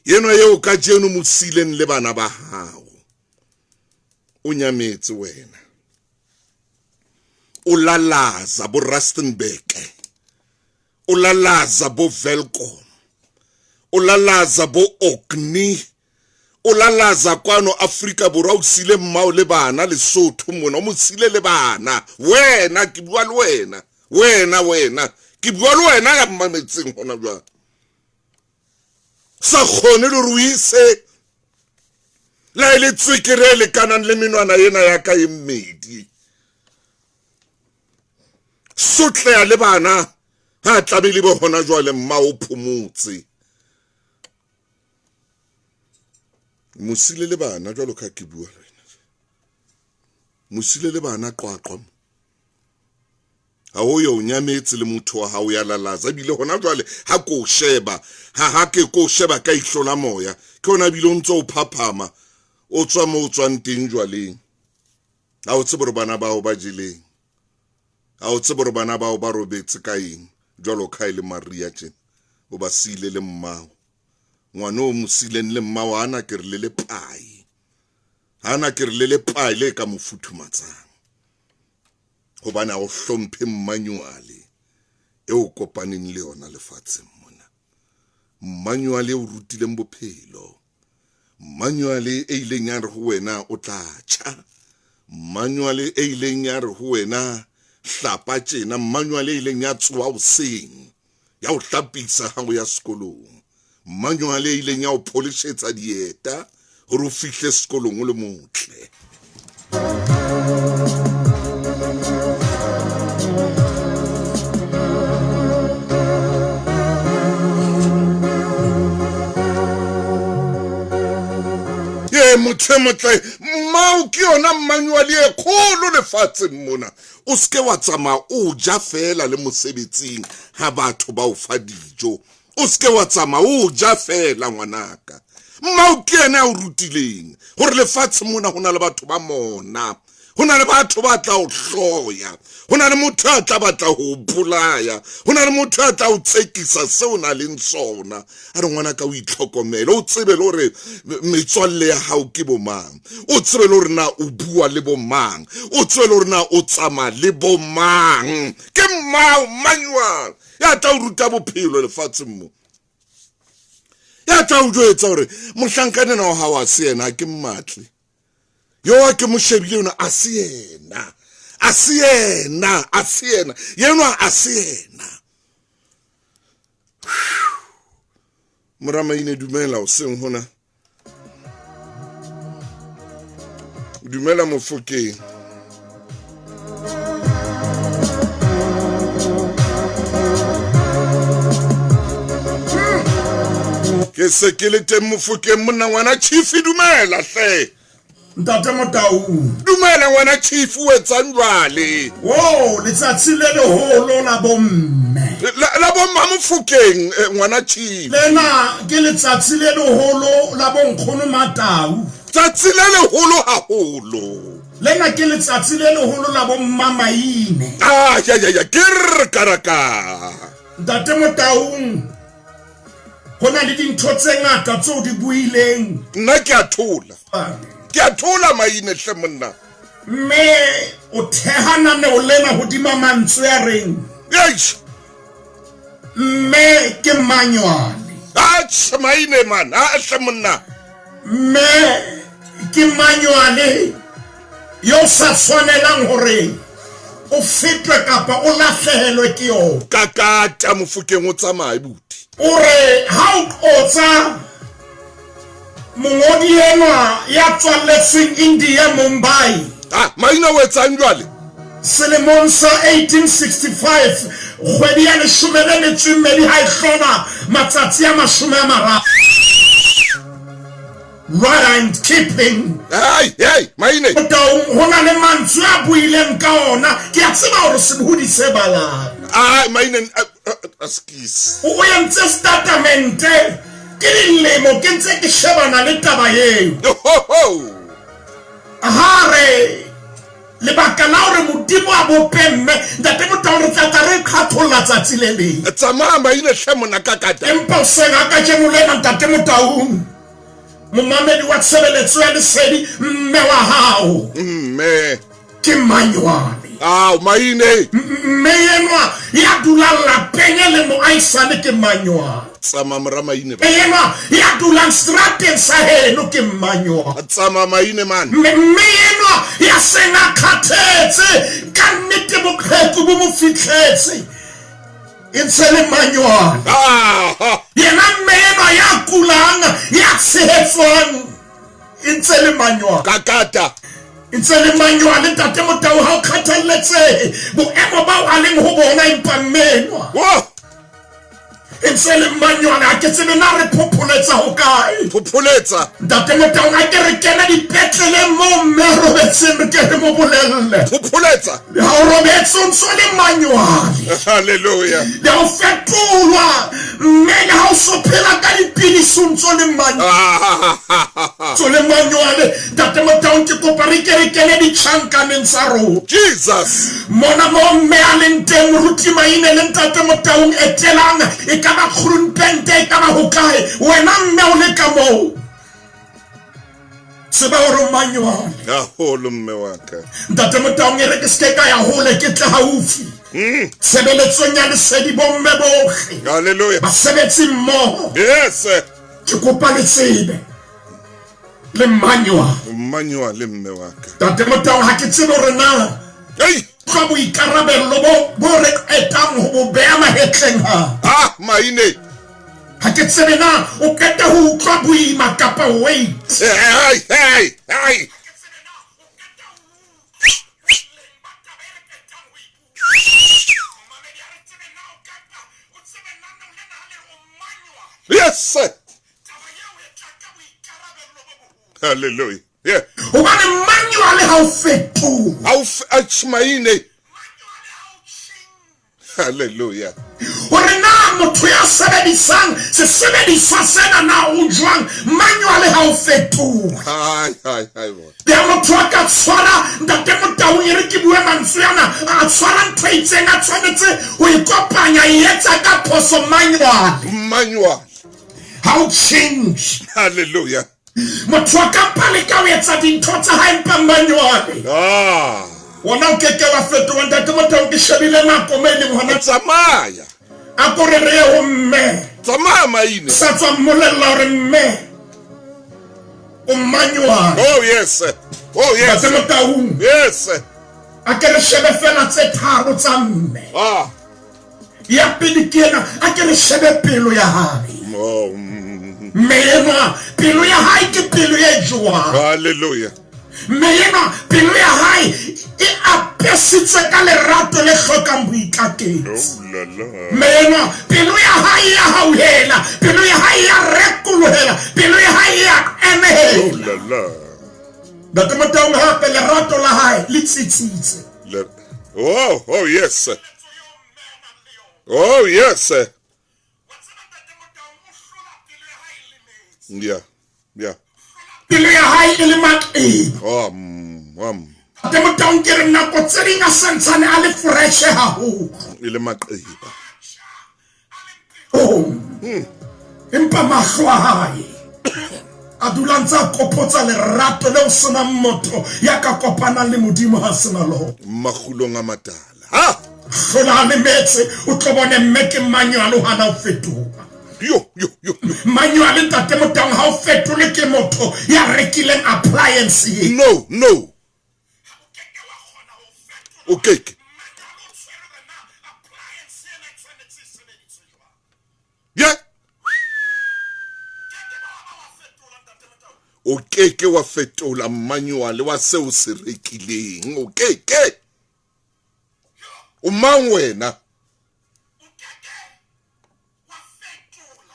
Enwa eo kajeno mo sileng le bana ba hao. O nyametse wena. O lalaza bo Rustenburg. O lalaza bo Welkom. O lalaza bo Orkney. O lalaza kwano Afrika Borwa o sile mmao le bana Lesotho mona o mo sile le bana. Wena ke bua le wena. Wena wena ke bua le wena ya mmametseng hona jwale. Sa kgone le hore o ise la e le tswekere e lekanang le menwana ena ya ka e mmedi. Sotleha le bana ha tlamehile be hona jwale mma o phomotse. Mosile le bana jwalo ka ke bua le wena. Mosile le bana qwaqwa. Ha o yo nyametse le motho wa hao ya lalaza ebile hona jwale ha ko sheba ha ha ke ko sheba ka ihlo la moya ke hona ebile o ntse o phaphama o tswa mo o tswang teng jwaleng. Ha o tsebe hore bana bao ba jeleng, ha o tsebe hore bana bao ba robetse ka eng jwalo ka e le Maria tjena o ba siile le mmao. Ngwana o mo siileng le mmao ha na ke re le lepai, ha na ke re le lepai le ka mo futhumatsang. Hobane ha o hlomphe mmanuale eo kopaneng le yona lefatsheng mona. Mmanuale o rutileng bophelo. Mmanuale e ileng ya re ho wena o tla tjha. Mmanuale e ileng ya re ho wena hlapa tjena. Mmanuale e ileng ya tsoha hoseng ya o hlapisa ha o ya sekolong. Mmanuale e ileng ya o pholishetsa dieta hore o fihle sekolong o le motle. Ye motho e motle, mmao ke yona mmanuale e kgolo lefatsheng mona. O seke wa tsamaya o ja fela le mosebetsing ha batho ba o fa dijo. O seke wa tsamaya o ja fela ngwanaka. Mmao ke yena a o rutileng hore lefatshe mona ho na le batho ba mona. Ho na le batho ba tla o hloya. Ho na le motho a tla batla ho o bolaya. Ho na le motho a tla o tsekisa seo o nang le sona. A re ngwanaka o itlhokomele, o tsebe le hore metswalle ya hao ke bo mang. O tsebe le hore na o bua le bo mang. O tsebe le hore na o tsamaya le bo mang. Ke mmao manual ya tla o ruta bophelo lefatsheng mo. Ya tla o jwetsa hore mohlankana ena wa hao ha se yena, ha ke mmatle. Yo a ke mo shebile yona a se yena. A se yena, a se yena. Yenwa a se yena. Moramaine dumela hoseng hona. Dumela Mofokeng. Ke se ke le teng Mofokeng monna ngwana Chief dumela hle. Ntate Motau. Dumela ngwana Chief o etsang jwale? Wo letsatsi le leholo la bomme. La bomma Mofokeng ngwana Chief. Lena ke letsatsi le leholo la bonkgono Matau. Tsatsi le leholo haholo. Lena ke letsatsi le leholo la bomma Maine. Ah ya ya ya ke re karaka. Ntate Motaung. Ho na le dintho tse ngata tseo di buileng. Nna ke a thola. Ke a thola Maine hle monna. Mme o theha naneo lena hodima mantswe a reng. Eish. Mme ke manywane. Atjhe Maine man, a hle monna. Mme ke manywane yo sa tshwanelang hore o fetwe kapa o lahlehelwe ke yona. Kakata Mofokeng o tsamaye buti. O re ha o qotsa mongodi enwa ya tswalletsweng India Mumbai. Ah, Maina o etsang jwale? Selemong sa 1865, kgwedi ya leshome le metso e mmedi ha e hlola matsatsi a 30. Rudyard Kipling. Hey, hey, Maine. Motaung ho na le mantswe a buileng ka ona. Ke a tseba hore sebohodi se balang. Ah, Maine, askis. O entse statement. Ke dilemo ke ntse ke shebana le taba eo. Ho, ho. Ha re lebaka la hore Modimo a bope mme, Ntate Motau, re tla tla re qhatholla tsatsi le leng. Tsamaya maine hle mona kakata. Empa hoseng ha kajeno lena, Ntate Motaung, momamedi wa tshebeletso ya lesedi, mme wa hao. Mme. Ke manywane. Ao, maine. Mme enwa ya dulang lapeng e le moahisane ke manywane. Tsamaya mora maine ba. Mme enwa ya dulang seterateng sa heno ke manywane. Tsamaya maine man. Mme enwa ya seng a kgathetse ka nnete boqheku bo mo fihletse e ntse le manywane. Ah, Yena mme enwa ya kulang ya tshehetswang e ntse le manywane. Kakata. E ntse le manywane Ntate Motau ha o kgathalletsehe boemo bao a leng ho bona empa mme enwa. Wo. E ntse le manywane ha ke tsebe na re phopholetsa ho kae. Phopholetsa. Ntate Motau a ke re kene dipetleleng moo mme a robetseng re ke re mo bolelle. Phopholetsa. Le ha o robetse o ntso le manywane. Hallelujah. Le ha o fetolwa mme le ha o so phela ka dipidisi o ntso le manywane. Ntso le manywane. Ntate Motaung ke kopa re ke re kene ditjhankaneng tsa rona. Jesus. Mona moo mme a leng teng Moruti Maine le Ntate Motaung etelang e ka ba Groenpunt e ka ba hokae wena mme o le ka moo. Tseba hore o manywane. Haholo mme wa ka. Ntate Motaung e re ke seke ka ya hole ke tle haufi. Tshebeletsong ya lesedi bomme bohle. Hallelujah. Basebetsi mmoho. Yes. Ke kopa le tsebe. Le manywa. Manywa le mme wa ka. Ntate Motaung ha ke tsebe hore na. Hey. Utlwa boikarabello bo bo re qetang ho bo beha mahetleng ha. Ah, maine. Ha ke tsebe na o qeta ho utlwa boima kapa weight. Hey, hey, hey. Yes, sir. Hallelujah. Yeah. Hobane manual ha o fetoha. Ha o maine. Hallelujah. Hore na motho ya sebedisang sesebediswa sena na o jwang, manual ha o fetoha. Hai, hai, hai, bo. Ya motho a ka tshwara Ntate Motaung e re ke bue mantswe ana, a tshwara ntho e itseng a tshwanetse ho e kopanya e etsa ka phoso manual. Manual. Ha o change. Hallelujah. Motho a ka mpa leka ho etsa dintho tsa hae empa manual. Ah. Wona o keke wa fetoha Ntate Motaung ke shebile nako mo e leng hona. Tsamaya. A ko re re ye ho mme. Tsamaya maine. Sa tswa mmolella hore mme o manual. Oh yes. Oh yes. Ntate Motaung. Yes. A ke re shebe fela tse tharo tsa mme. Ah. Ya pele ke ena, a ke re shebe pelo ya hae. Oh. Mme enwa pelo ya hae ke pelo e jwang? Hallelujah. Mme enwa pelo ya hae e apesitse ka lerato le hlokang boikaketsi. Oh la la. Mme enwa pelo ya hae ya hauhela, pelo ya hae ya rekolohela, pelo ya hae ya emehela. Oh la la. Ntate Motaung hape lerato la hae le tsitsitse. Oh, oh yes. Oh yes. Yeah. Yeah. Pelo ya hae e le maqeba. Oh, Ntate Motaung ke re nako tse ding a santsane a le fresh haholo. E le maqeba. Oh. Empa mahlo a hae a dula ntse a kopotsa lerato leo senang motho ya ka kopanang le Modimo ha sena lona. Makgulong a matala. Ha! Hlola a lemetse o tlo bone mme ke manual o hana ho fetoha. Yo, yo, yo, yo. Manual Ntate Motaung ha o fetole ke motho ya rekileng appliance ye. No, no. O keke. Yeah. O keke wa fetola manual wa seo se rekileng. O keke. O mang wena?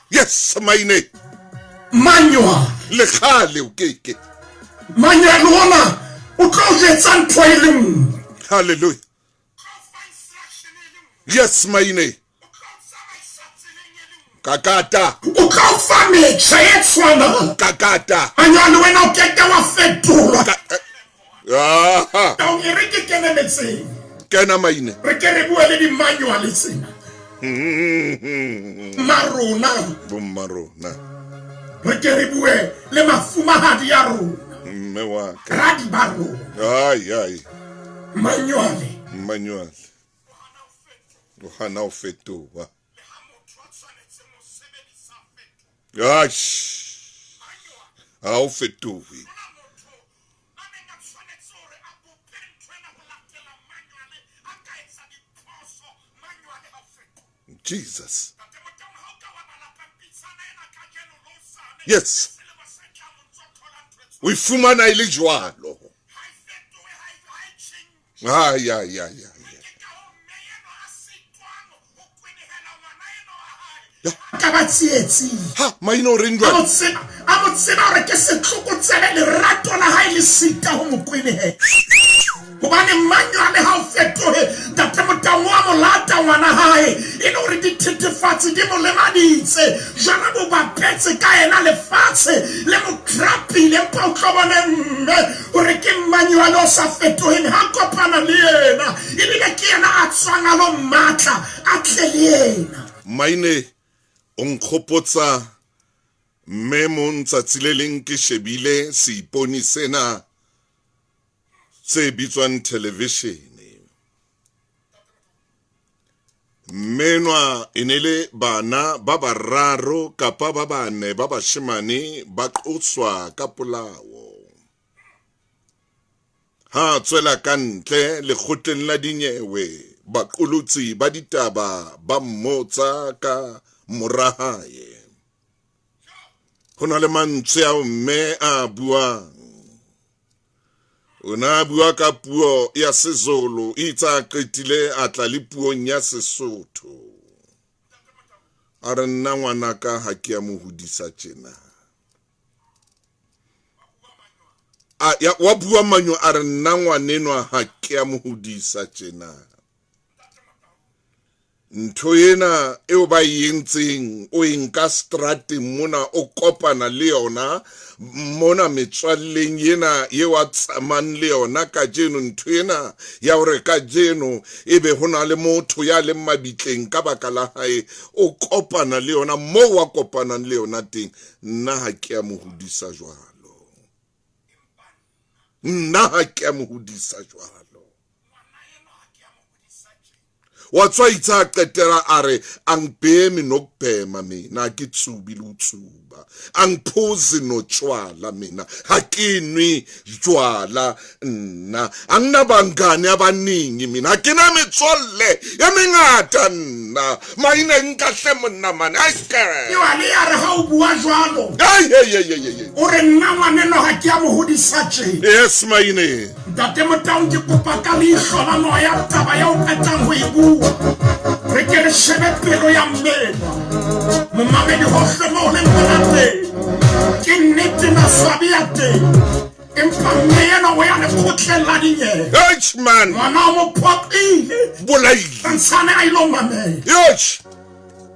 Yes, maine. Manual. Le kgale o keke. Manual ona o tlo jwetsa ntho e le nngwe. Hallelujah. Yes, maine. Kakata. O tlo fa metjha e tshwanang. Kakata. Manual wena o keke wa fetolwa. Aha. Taung e re ke kene metseng. Kena maine. Re ke re bue le di-manual tsena. Mma rona. Bomma rona. Re ke re bue le mafumahadi ya rona. Mme wa ka. Radi ba rona. Ai ai. Manual. Manual. O hana ho fetoha. Aish. Ha o fetohe. Jesus. Yes. O e fumana e le jwalo. Ai ai ai ai. Ka ba tsietsing. Ha, maina o reng A jwale? mo tseba, a mo tseba hore ke setlokotsebe, lerato la hae le sita ho mo kwenehela. Hobane manywane ha o fetohe, Ntate Motaung wa mo lata ngwana hae, e le hore dithethefatsi di mo lemaditse. Jwale bo bapetse ka yena lefatshe le mo trapile, empa o tlo bone mme hore ke manywane o sa fetoheng ha kopana le yena. Ebile ke yena a tswang a lo mmatla, a tle le yena. Maine o nkgopotsa mme mong tsatsi le leng ke shebile seipone sena se bitswang television. Mmenwa e ne le bana ba bararo kapa ba bane ba bashemane ba qoswa ka polao. Ha tswela ka ntle lekgotleng la dinyewe, baqolotsi ba ditaba ba mmotsa ka mora hae. Ho na le mantswe ao mme a buang. O na bua ka puo ya Sezulu, itse a qetile a tla le puong ya Sesotho. A re nna ngwanaka ha ke a mo hodisa tjena. A ya wa bua manyo a re nna ngwanenwa ha ke a mo hodisa tjena. Ntho ena eo ba e entseng o e nka strateng mona o kopana le yona mona metswalleng ena eo a tsamayang le yona kajeno. Ntho ena ya hore kajeno ebe ho na le motho ya leng mabitleng ka baka la hae, o kopana le yona moo wa kopanang le yona teng. Nna ha ke a mo hodisa jwalo. Nna ha ke a mo hodisa jwalo. Wa tswa itse a qetela a re angibhemi nokubhema mina, ha ke tsubi le ho tsuba, angiphuzi notshwala mina, ha ke nwe jwala nna, anginabangani abaningi mina, ha ke na metswalle e mengata nna, maina nka hle monna mane, ai ke. Jwale ya re ha o bua jwalo. Ai, ai, ai, ai, ai. O re nna ngwaneno ha ke a mo hodisa tje. Yes, maine. Ntate Motaung, ke kopa ka leihlo la moya taba ya o qetang ho e bua. Re ke re shebe pelo ya mmenwa. Momamedi hohle moo o leng hona teng. Ke nnete maswabi a teng. Empa mme enwa o ya lekgotleng la dinyewe. Eish, man. Ngwana o mo phoqile. Bolaile. Ntshane a ilo mamela. Eish.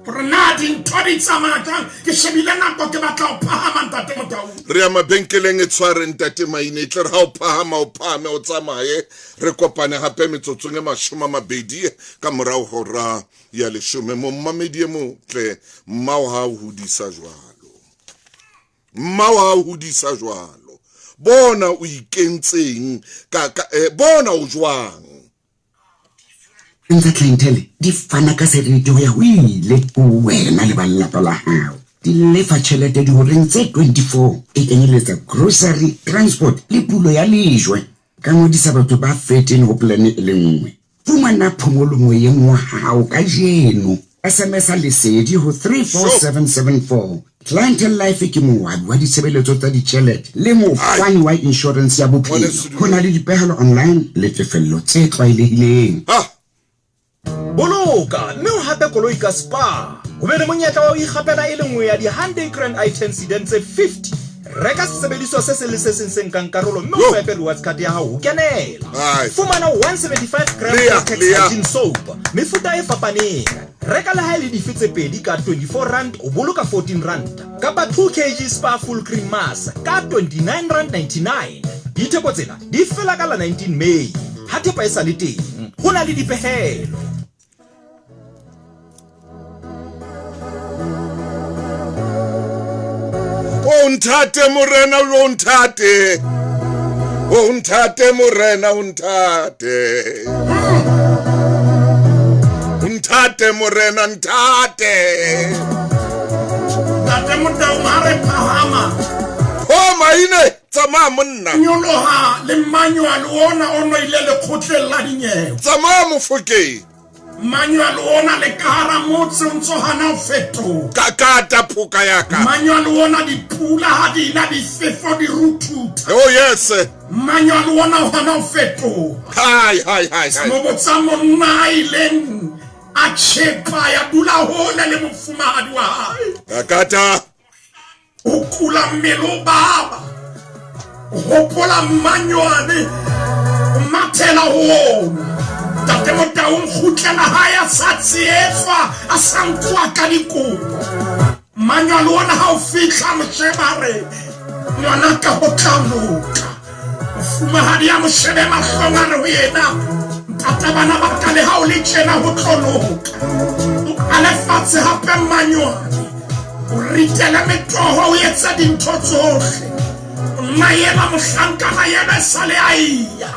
Hore na dintho di tsamaya jwang. Ke shebile nako, ke batla ho phahama, Ntate Motaung. Re ya mabenkeleng e tshware Ntate Maine, e tle re ha o phahama o phahame o tsamaye. Re kopane hape metsotsong e 20 ka morao hora ya 10. Momamedi e motle, mmao ha o hodisa jwalo. Mmao ha o hodisa jwalo. Bona o ikentseng ka, bona o jwang. Tsa clientele di fana ka seriti ho ya ho ile ho wena le ba lelapa la hao. Di lefa tjhelete dihoreng tse 24, e kenyeletsa grocery, transport le pulo ya lejwe. Ka ngodisa batho ba 13 ho plan e le nngwe. Fumana phomolo moyeng wa hao kajeno. SMS lesedi ho 34774. Clientele Life ke moabi wa ditshebeletso tsa ditjhelete le mofani wa insurance ya bophelo. Ho na le dipehelo online le tefello tse tlwaelehileng. Ha. Boloka mme o hape koloi ka Spar. Ho be le monyetla wa ho ikgapela e le nngwe ya di-Hyundai Grand i10 sedan tse 50. Reka sesebediswa se seng le se seng se nkang karolo mme o swipe rewards card ya hao ho kenela. Ai. Fumana 175 gram Lea, Protex Lea. hygiene soap, mefuta e fapaneng. Reka le ha e le dife tse pedi ka 24 rand o boloka 14 rand. Kapa 2 kg Spar full cream mass ka 29 rand 99. Ditheko tsena di fela ka la 19 May. Ha thepa e sa le teng, ho na le dipehelo. O nthate morena o nthate o nthate morena o nthate o nthate morena nthate Ntate Motaung ha re phahama o maine tsamaya monna nyoloha le manual ona o no ile lekgotleng la dinyewe tsamaya mofokeng manual ona le ka hara motse o ntso hana ho fetoha ka kata phoka ya ka manual ona dipula ha di na difefo di ruthutha oh yes manual ona o hana ho fetoha hai hai hai hai mo botsa monna a ileng a tjhepa ya dula hole le mofumahadi wa hae ka kata O kula mmele o baba, o hopola mmanywane, o mathela ho ona. Ntate Motaung kgutlela hae a sa tsietswa, a sa nkuwa ka dikopo. Mmanywane ona ha o fihla mo sheba re, ngwanaka ho tla loka. Mofumahadi a mo shebe mahlong a re ho yena, ntata bana ba ka le ha o le tjena ho tlo loka. O qale fatshe hape mmanywane. O ritele metoho, o etse dintho tsohle. O nna yena mohlankana yena e sale a eya.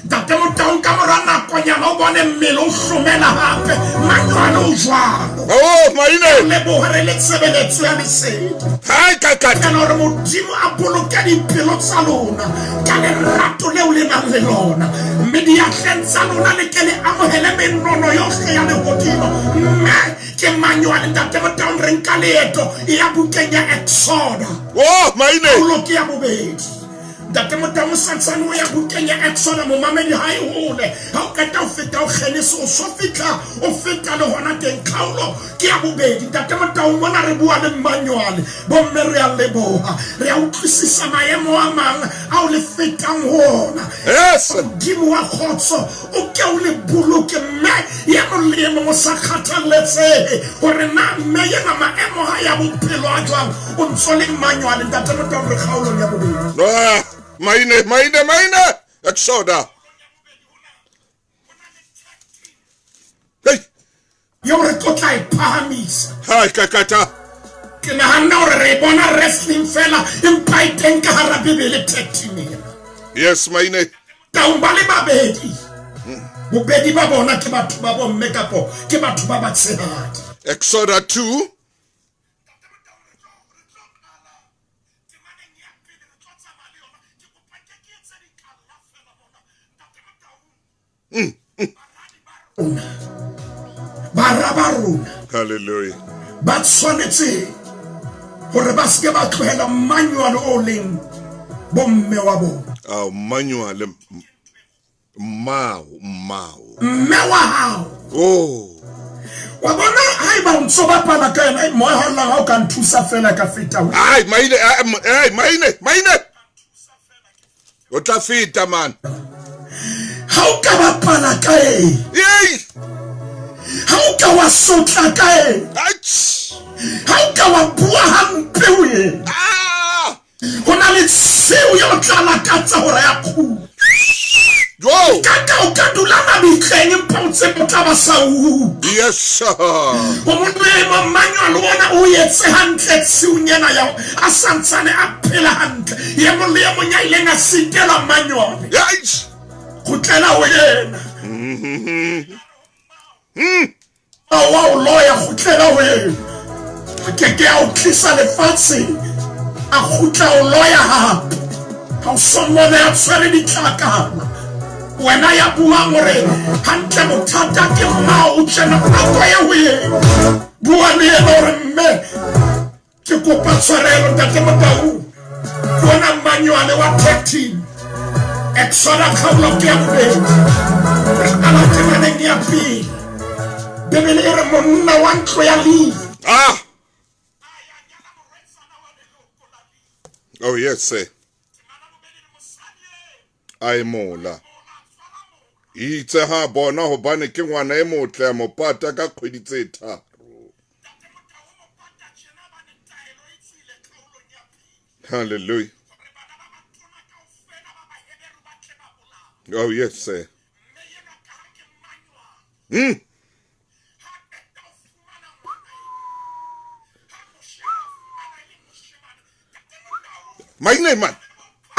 Ntate Motaung ka mora nakonyana o bone mmele o hlomela hape. Manywane o jwalo. Oh, maine. Leboha re le tshebeletso ya lesedi. Hai ka ka. Kana hore Modimo a boloke dipelo tsa lona ka lerato leo le nang le lona. Mme diatleng tsa lona le ke le amohele menono yohle ya lehodimo. Mme Ke mang yo a le Ntate Motaung re nka leeto e ya bukeng ya Exoda. Oh, maine. Kgaolo ke ya bobedi. Ntate Motaung o santsane o ya bukeng ya Exoda momamedi ha e hole. Ha o qeta ho feta ho Genese o so fihla o feta le hona teng kgaolo ke ya bobedi. Ntate Motaung mona re bua le Mmanywale. Bomme re a leboha. Re a utlwisisa maemo a mang ao le fetang ho ona. Yes. Modimo wa kgotso O ke o le boloke, mme ye mong le ye mong o sa kgathalletsehe hore na mme yena maemo a ya bophelo a jwang, o ntso le manywane. Ntate Motaung, re kgaolong ya bobedi. Ah, maine, maine, maine. Exoda. Hey. Eo re tlo tla e phahamisa. Hai, kakata. Ke nahanne hore re e bona wrestling fela, empa e teng ka hara Bibele tag team ena. Yes, maine. Taung ba le babedi. Bobedi ba bona ke batho ba bomme kapo ke batho ba batshehadi. Exoda 2. Bara ba rona Hallelujah. ba tshwanetse hore ba seke ba tlohela manual o leng bomme wa bona. Ah, manual mmao, mmao. Mme wa hao. Oh. Wa bona haeba o ntso bapala ka yena moya wa llang ha o ka nthusa fela ka feta. Ai, maine, ai, maine, maine. O tla feta man. Ha o ka bapala ka eng? Yey! Ha o ka wa sotla ka eng? Atjh! Ha o ka wa bua hampe ho yena? Ah! Ho na le seo ya o tla lakatsa hore ya kgutla. Jo! Ka ka o ka dula mabitleng empa o tsebe o tla ba sa utlwe. Yes sir. Ho molemo manual ona o etse hantle tshiung ena ya a santsane a phela hantle. Ye mong le ye mong ya ileng a sitelwa manual. Yes. Kgutlela ho yena. A wa o loya, kgutlela ho yena. A ke ke a o tlisa lefatsheng, a kgutla o loya hape. Ha o so mmone a tshwere ditlakana. Wena ya buang hore hantle bothata ke mmao o tjena, a ko ye ho yena. Bua le yena hore mme Ke kopa tshwarelo Ntate Motaung. Ke ona manuale wa tag team. Exoda kgaolo ke ya bobedi. Re qala temaneng ya pele. Bibele e re monna wa ntlo ya Levi. Ah! Oh yes, sir. A emola. Itse ha bona hobane ke ngwana e motle a mo pata ka kgwedi tse tharo. Hallelujah. Oh yes sir. Maine man.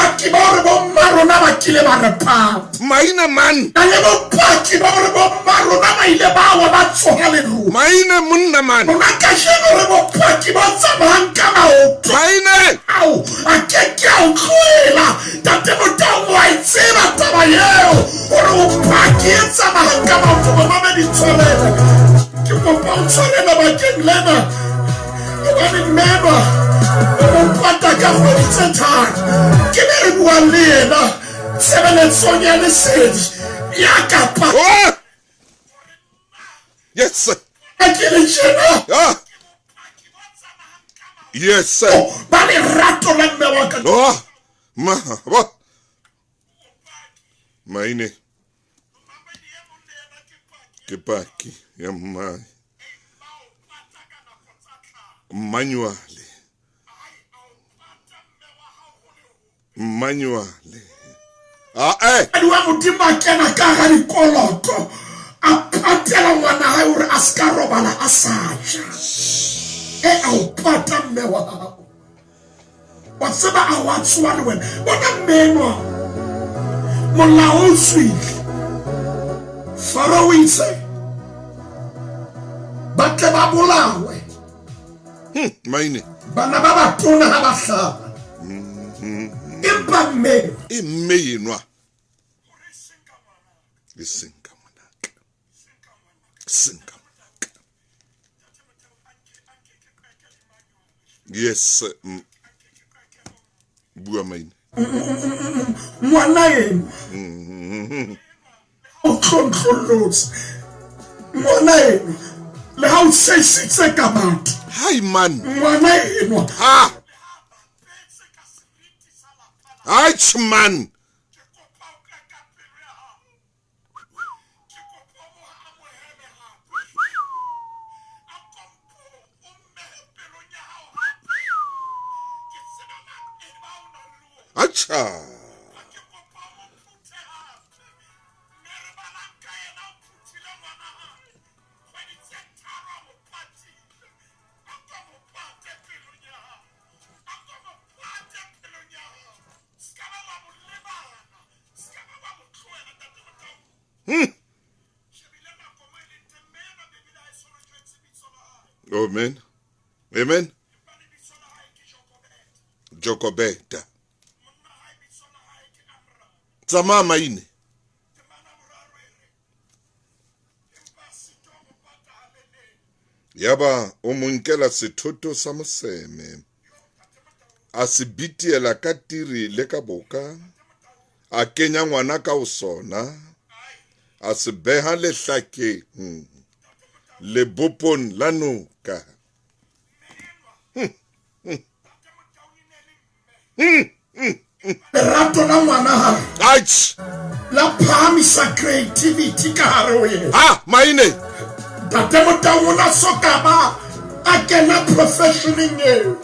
Bopaki ba gore bomma rona ba kile ba re pata. Maine man. Na le bopaki ba gore bomma rona ba ile ba wa ba tsoga lerung. Maine monna man. Rona kajeno re bopaki ba tsamayang ka maoto. Maine. Ao, a ke ke a o tlohela. Tate Motaung wa e tseba taba eo gore o paki e tsamayang ka maoto. Momamedi tshwarela. Ke kopa o tshwarele bakeng lena. Gobane mmenwa o mo pata ka kgwedi tse tharo. Ke be re buang le yena tshebeletsong ya lesedi ya kapa. Oh! Yes sir. A ke le tjena. Ah! Yes sir. Oh, ba lerato la mme wa ka. Oh! Ma, ba. Maine. Ke paki ya mmae. Mmanuale. Mmanuale. Ah, eh. Madi wa Modimo a kena ka hara dikoloto, a patela ngwana hae hore a se ka robala a sa ja. E a o pata mme wa hao. Wa tseba a wa tsoha le wena. Bona mme enwa. Molao o tswile. Faro o itse ba tle ba bolawe. Maine. Bana ba batona ha ba hlaba. Empa mme. E mme enwa. E seng ka ngwanaka. Seng ka ngwanaka. Yes. Bua maine. Ngwana enwa. O tlontlolotse. Ngwana enwa. Le ha o seisitse ka batho. Hai man. Ngwana enwa. Ha. Aich man. Acha. Amen. Amen. Jokobeta. Tsamaya maine. Yaba o mo nkela sethoto sa moseme. A se bitiela ka tiri le ka boka. A kenya ngwana ka ho sona. A se beha lehlakeng. Lebopong la noka. Lerato la ngwana hae. Aich. La phahamisa creativity ka hare ho yena. Ha, maine. Ntate Motaung o na soka ba a kena professioneng eo.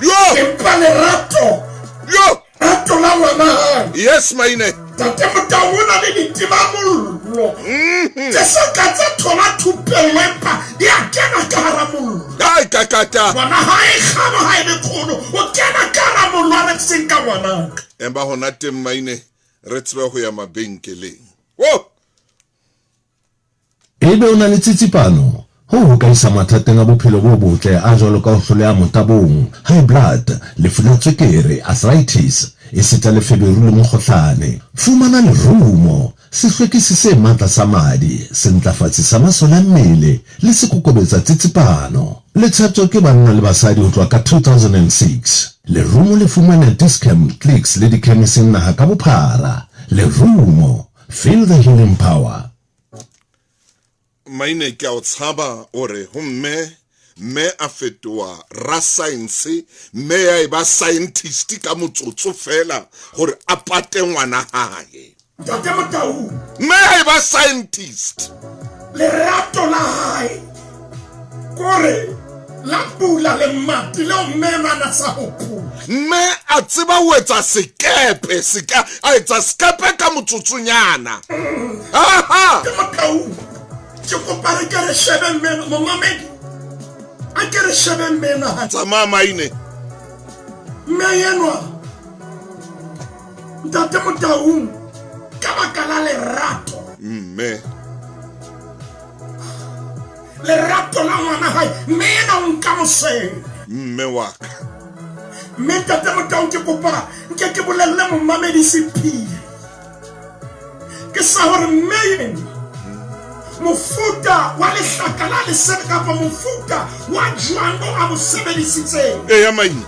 Yo. Empa lerato. Yo. Lerato la ngwana hae. Yes, maine. Ntate Motaung o na le ditimamollo. Tse sa ka tsa thola thupello empa di a kena ka hara mollo. Ai, kakata. Ngwana hae kgama ha e le kgolo, o kena ka hara mollo a re seng ka ngwanaka. Empa hona teng maine re tsebe ho ya mabenkeleng. Wo! Ebe o na le tsitsipano? Hoo ho ka isa mathateng a bophelo bo botle a jwalo ka ho hloleha motabong, high blood, lefu la tswekere, arthritis, esita le feberu le mokgohlane. Fumana lerumo, sehlwekisi se matla sa madi, sentlafatsi sa masole a mmele le sekokobetsa tsitsipano. Le tsheptjwa ke banna le basadi ho tloha ka 2006. Lerumo le fumanea Dis-Chem, Clicks le dikhemising naha ka bophara. Lerumo, feel the healing power. Maine ke a o tshaba o re ho mme, mme a fetoha rasaense, mme ya eba scientist ka motsotso fela hore a pate ngwana hae. Ntate Motaung. Mme ya eba scientist. Lerato la hae kore La bula lemati leo mme enwa a na sa hopola. Mme a tseba ho etsa sekepe, seka, a etsa sekepe ka motsotsonyana. Aha! Ke Motaung. Ke kopa re ke re shebe mme enwa, momamedi. A ke re shebe mme enwa hantle. Tsamaya maine. Mme enwa, Ntate Motaung, ka baka la lerato. Mme. Lerato la ngwana hae, mme yena o nka mosele. Mme wa ka. Mme Ntate Motaung, ke kopa nke ke bolelle momamedi sephiri. Ke sa hore mme yena mofuta wa lehlaka la lesebe kapa mofuta wa jwang o a bo sebedisitseng. Eya maine.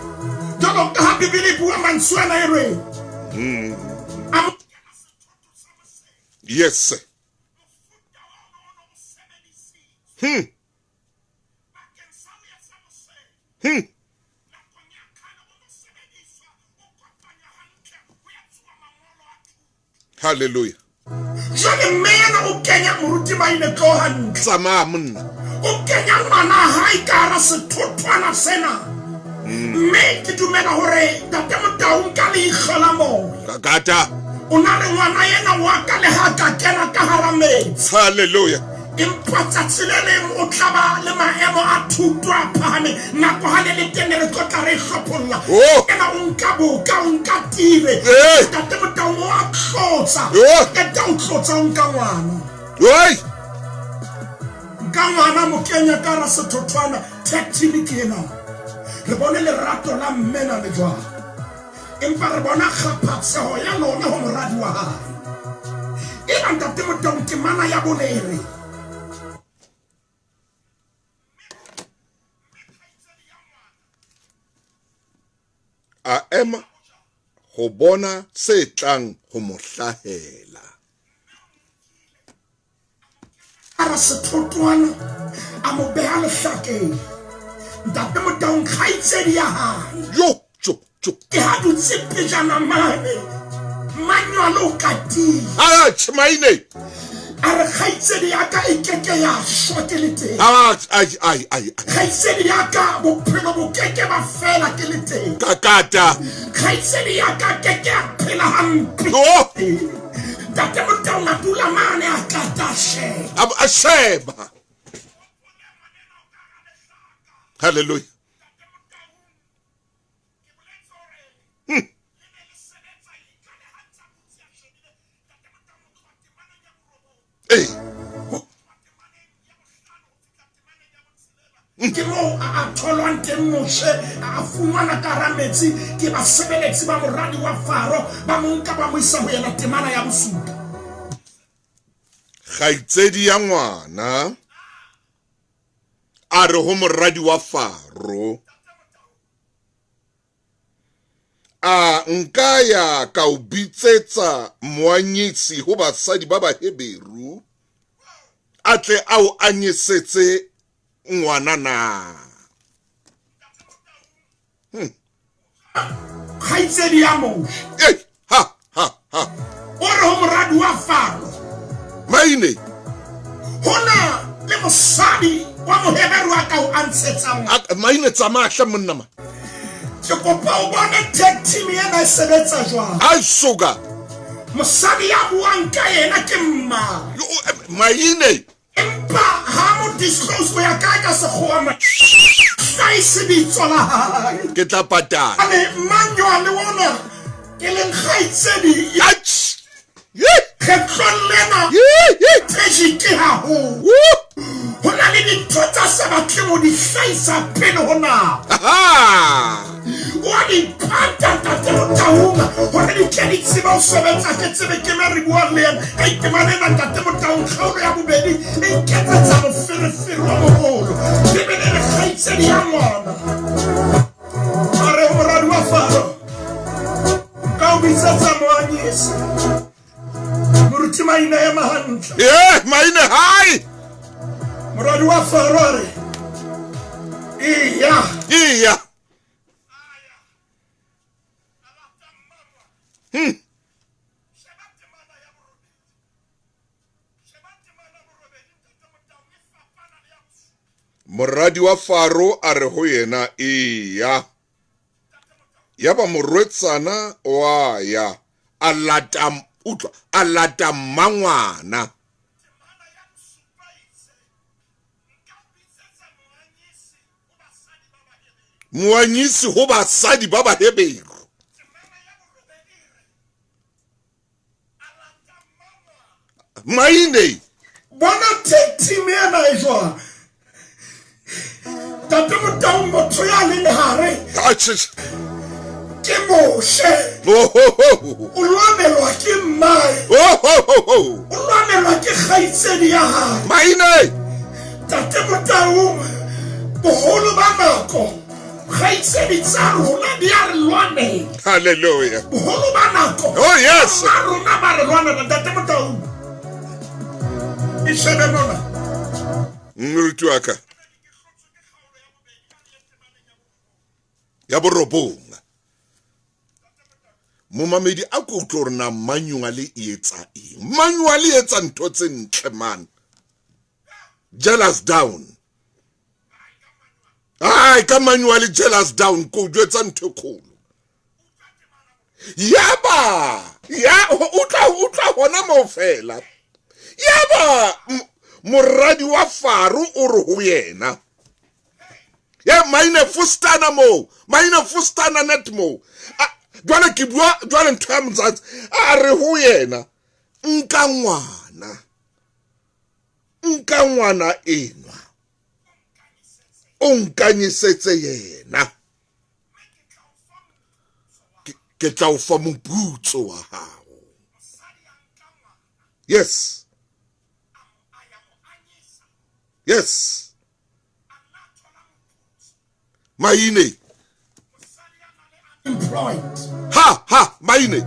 Jwalo ka ha Bibele e bua mantswe ana e re. A mo Yes sir. Hmm. Hmm. Hallelujah. Jwale mme yena o kenya moruti Maine tlo hantle. Tsamaya monna. O kenya ngwana hae ka hara sethothwana sena. Mme ke dumela hore Ntate Motaung ka leihlo la moya. Kakata. O na re ngwana yena wa ka le ha ka kena ka hara metsi. Hallelujah. Empa tsatsi le leng o tla ba le maemo a thuto a phahameng. Nako ha le le teng ne re tlo tla re e hlopholla. Oh. Ena o nka boka, o nka tire. Hey. Ntate Motaung o a tlotsa. Oh. Qeta ho tlotsa o nka ngwana. Oi. Nka ngwana mo kenya ka hara sethothwana. Tag team ke ena. Re bone lerato la mme na le jwang. Empa re bona kgaphatseho ya lona ho moradi wa hae. Eba Ntate Motaung temana ya bone e re. A ema ho bona se tlang ho mo hlahela. A re sethotwana a mo beha lehlakeng. Ntate Motaung kgaitsedi ya hae. Jo, jo, jo. Ke ha dutse pejana mane. Manyalo o katile. Atjhe, maine. A re kgaitsedi ya ka e keke ya shwa ke le teng. Ai, ai, ai. Kgaitsedi ya ka bophelo bo keke ba fela ke le teng. Kakata. Kgaitsedi ya ka keke ya phela hampe. Oh. Ntate Motaung a dula mane a kata a sheba. A sheba. Hallelujah. Ee. Ke moo a tholwang teng Moshe, a fumana ka hara metsi ke basebeletsi ba moradi wa Faro, ba mo nka ba mo isa ho yena. Temana ya bosupa. Kgaitsedi ya ngwana a re ho moradi wa Faro, a nka ya ka o bitsetsa moanyisi ho basadi ba Baheberu, a tle a o anyesetse ngwana na? Kgaitsedi ya Moshe. Ei, ha, ha, ha. O re ho moradi wa Faro. Maine. Hona le mosadi wa Moheberu a ka o antshetsang. Maine tsamaya hle monna ma. Ke kopa o bone tag team ena e sebetsa jwang. Ai suka. Mosadi ya buang ka yena ke mma. Maine. Empa ha mo disclose ho ya kae ka sekgowa ma. Hlahise bitso la hae. Ke tla patala. Ale manywa le ona e leng kgaitsedi. Atjh. Kgetlong lena tragic haholo. Ho na le dintho tsa sa batleng ho di hlahisa pele ho nako. O a di pata Ntate Motaung hore di tle di tsebe ho sebetsa. Ke tsebe ke me re buang le yena ka itemana ena Ntate Motaung. Kgaolo ya bobedi e nketsetsa moferefere wa moholo. Bibele e re kgaitsedi ya ngwana a re ho moradi wa Faro, nka o bitsetsa moanyisi. Moruti Maine ema hantle. Maine hai. Moradi wa Faro a re, eya. Eya. Moradi wa Faro a re ho yena, Eya. Yaba morwetsana o a ya, a lata, utlwa, a lata mmangwana. Moanyisi ho basadi ba Baheberu. Maine. Bona tag team ena e jwang. Tate Motau motho ya leng hare. Ke Moshe. O lwanelwa ke mmae. O lwanelwa ke kgaitsedi ya hae. Maine. Tate Motaung boholo ba nako kgaitsedi tsa rona di a re lwanela. Hallelujah. Boholo ba nako. Oh yes. Ba rona ba re lwanela Ntate Motaung. E shebe mona. Moruti wa ka. Ya borobong. Momamedi a ko utlwe hore na manual e etsa eng. Manual e etsa ntho tse ntle man. Jealous down. Ai ka manual jealous down ko jwetsa ntho e kgolo. Yaba ya utlwa utlwa hona moo fela. Yaba moradi wa Faro o re ho yena. Ya maine fustana moo, maine fustana net moo. Jwale ke bua jwale ntho ya motsatsi a re ho yena nka ngwana. Nka ngwana enwa. O nkanyisetse yena. Ke tla o fa moputso wa hao. Yes. Yes. Maine. Employed. Ha ha maine.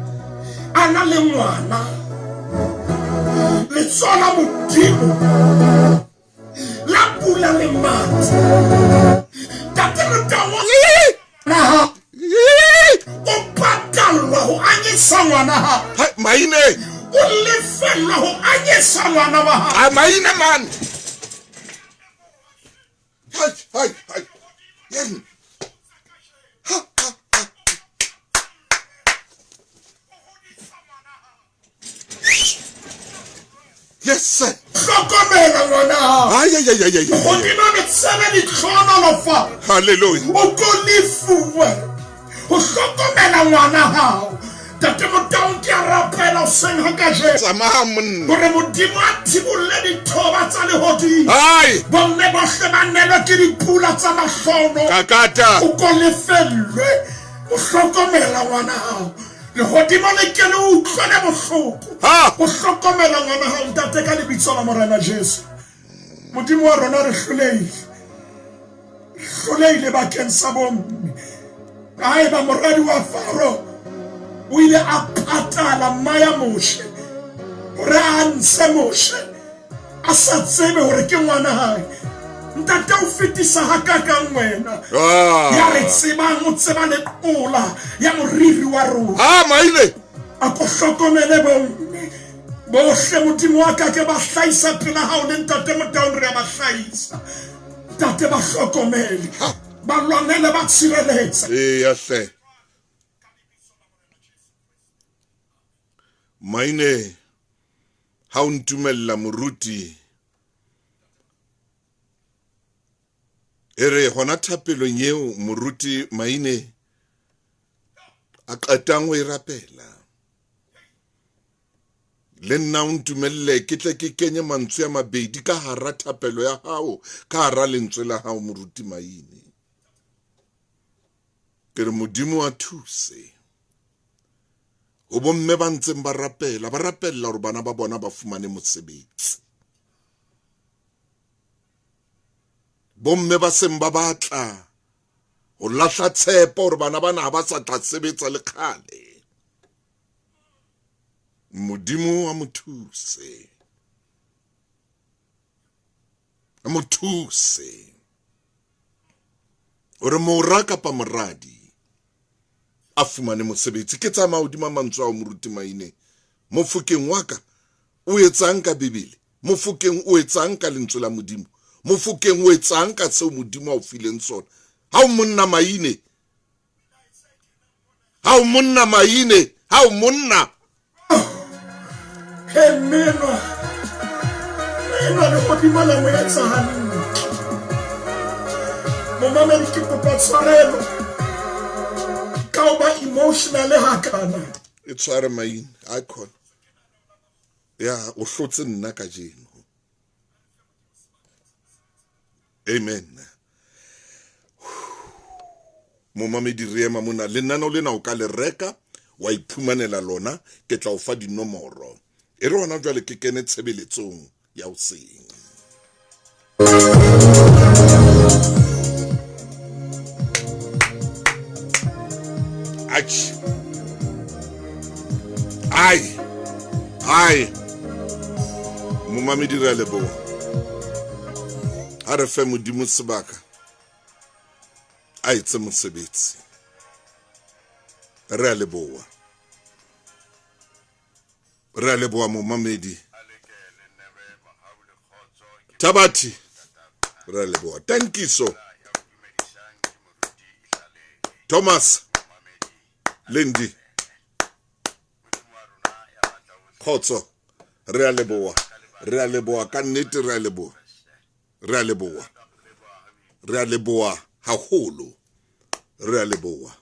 A na le ngwana. Letsoho la Modimo la bula lemati. Tate Motau naha o patallwa ho anyesa ngwana ha. Maine. O lefellwa ho anyesa ngwana wa hae. Ah, maine man. Hai hai hai. Yen. Ha ha ha. Yes sir. Hlokomela ngwana hao. Ay ay ay ay ay. Godimo metsebe ditlhohonolofatso. Hallelujah. O ko lefuwe ho hlokomela ngwana hao. Tate Motaung ke a rapela hoseng ha kajeno. Tsamaya monna. Hore Modimo a thibolle dithoba tsa lehodimo. Ai. Bomme bohle ba nelwe ke dipula tsa mahlono. Kakata. O ko lefellwe ho hlokomela ngwana hao. Lehodimo le ke le utlwele bohloko. Ha. Ho hlokomela ngwana hao ntate ka lebitso la Morena Jesu. Modimo wa rona re hlolehile. Hlolehile bakeng sa bomme. Haeba moradi wa Faro o ile a patala mma ya Moshe hore a ntshe Moshe a sa tsebe hore ke ngwana hae, ntate o fetisa hakakang wena ah. ya re tsebang, o tseba le qola ya moriri wa rona. Ah, maile. A ko hlokomele bomme bohle, Modimo wa ka, ke ba hlahisa pela hao le ntate Motaung, re a ba hlahisa. Ntate, ba hlokomele, ba lwanele, ba tshireletse. Eya hle. Maine, ha o ntumella moruti, e re hona thapelong eo moruti Maine a qetang ho e rapela, Le nna o ntumelle ke tle ke kenye mantswe a mabedi ka hara thapelo ya hao, ka hara lentswe la hao, Moruti Maine. Ke re Modimo a thuse ho bomme ba ntseng ba rapela, ba rapella hore bana ba bona ba fumane mosebetsi. Bomme ba seng ba batla ho lahla tshepo hore bana bana ha ba sa tla sebetsa le kgale. Modimo a mo thuse. A mo thuse. Hore mora kapa moradi a fumane mosebetsi. Ke tsamaya hodima mantswe ao Moruti Maine. Mofokeng wa ka o etsang ka Bibele? Mofokeng o etsang ka lentswe la Modimo? Mofokeng o etsang ka seo Modimo a o fileng sona? Ha o monna Maine. Ha o monna Maine, ha o monna. He mmenwa, mmenwa lehodimo la mo etsa hantle. Momamedi ke kopa tshwarelo ka ho ba emotional hakana. E tshware Maine, a khona. Ya, o hlotse nna kajeno. Amen. Momamedi re ema mona. Lenaneo lena o ka le reka wa iphumanela lona, ke tla o fa dinomoro. E re hona jwale ke kene tshebeletsong ya hoseng. Atjhe. Ai. Ai. Momamedi re a leboha. Ha re fe Modimo sebaka a etse mosebetsi. Re a leboha. Re a leboha momamedi. Thabathi. Re a leboha. Tankiso. Thomas. Lindy. Khotso. Re a leboha. Re a leboha ka nnete re a leboha. Re a leboha. Re a leboha haholo. Re a leboha.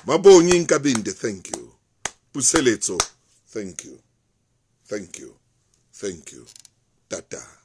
Mabongi Nkabinde, thank you. Puseletso, thank you. Thank you. Thank you. Tata.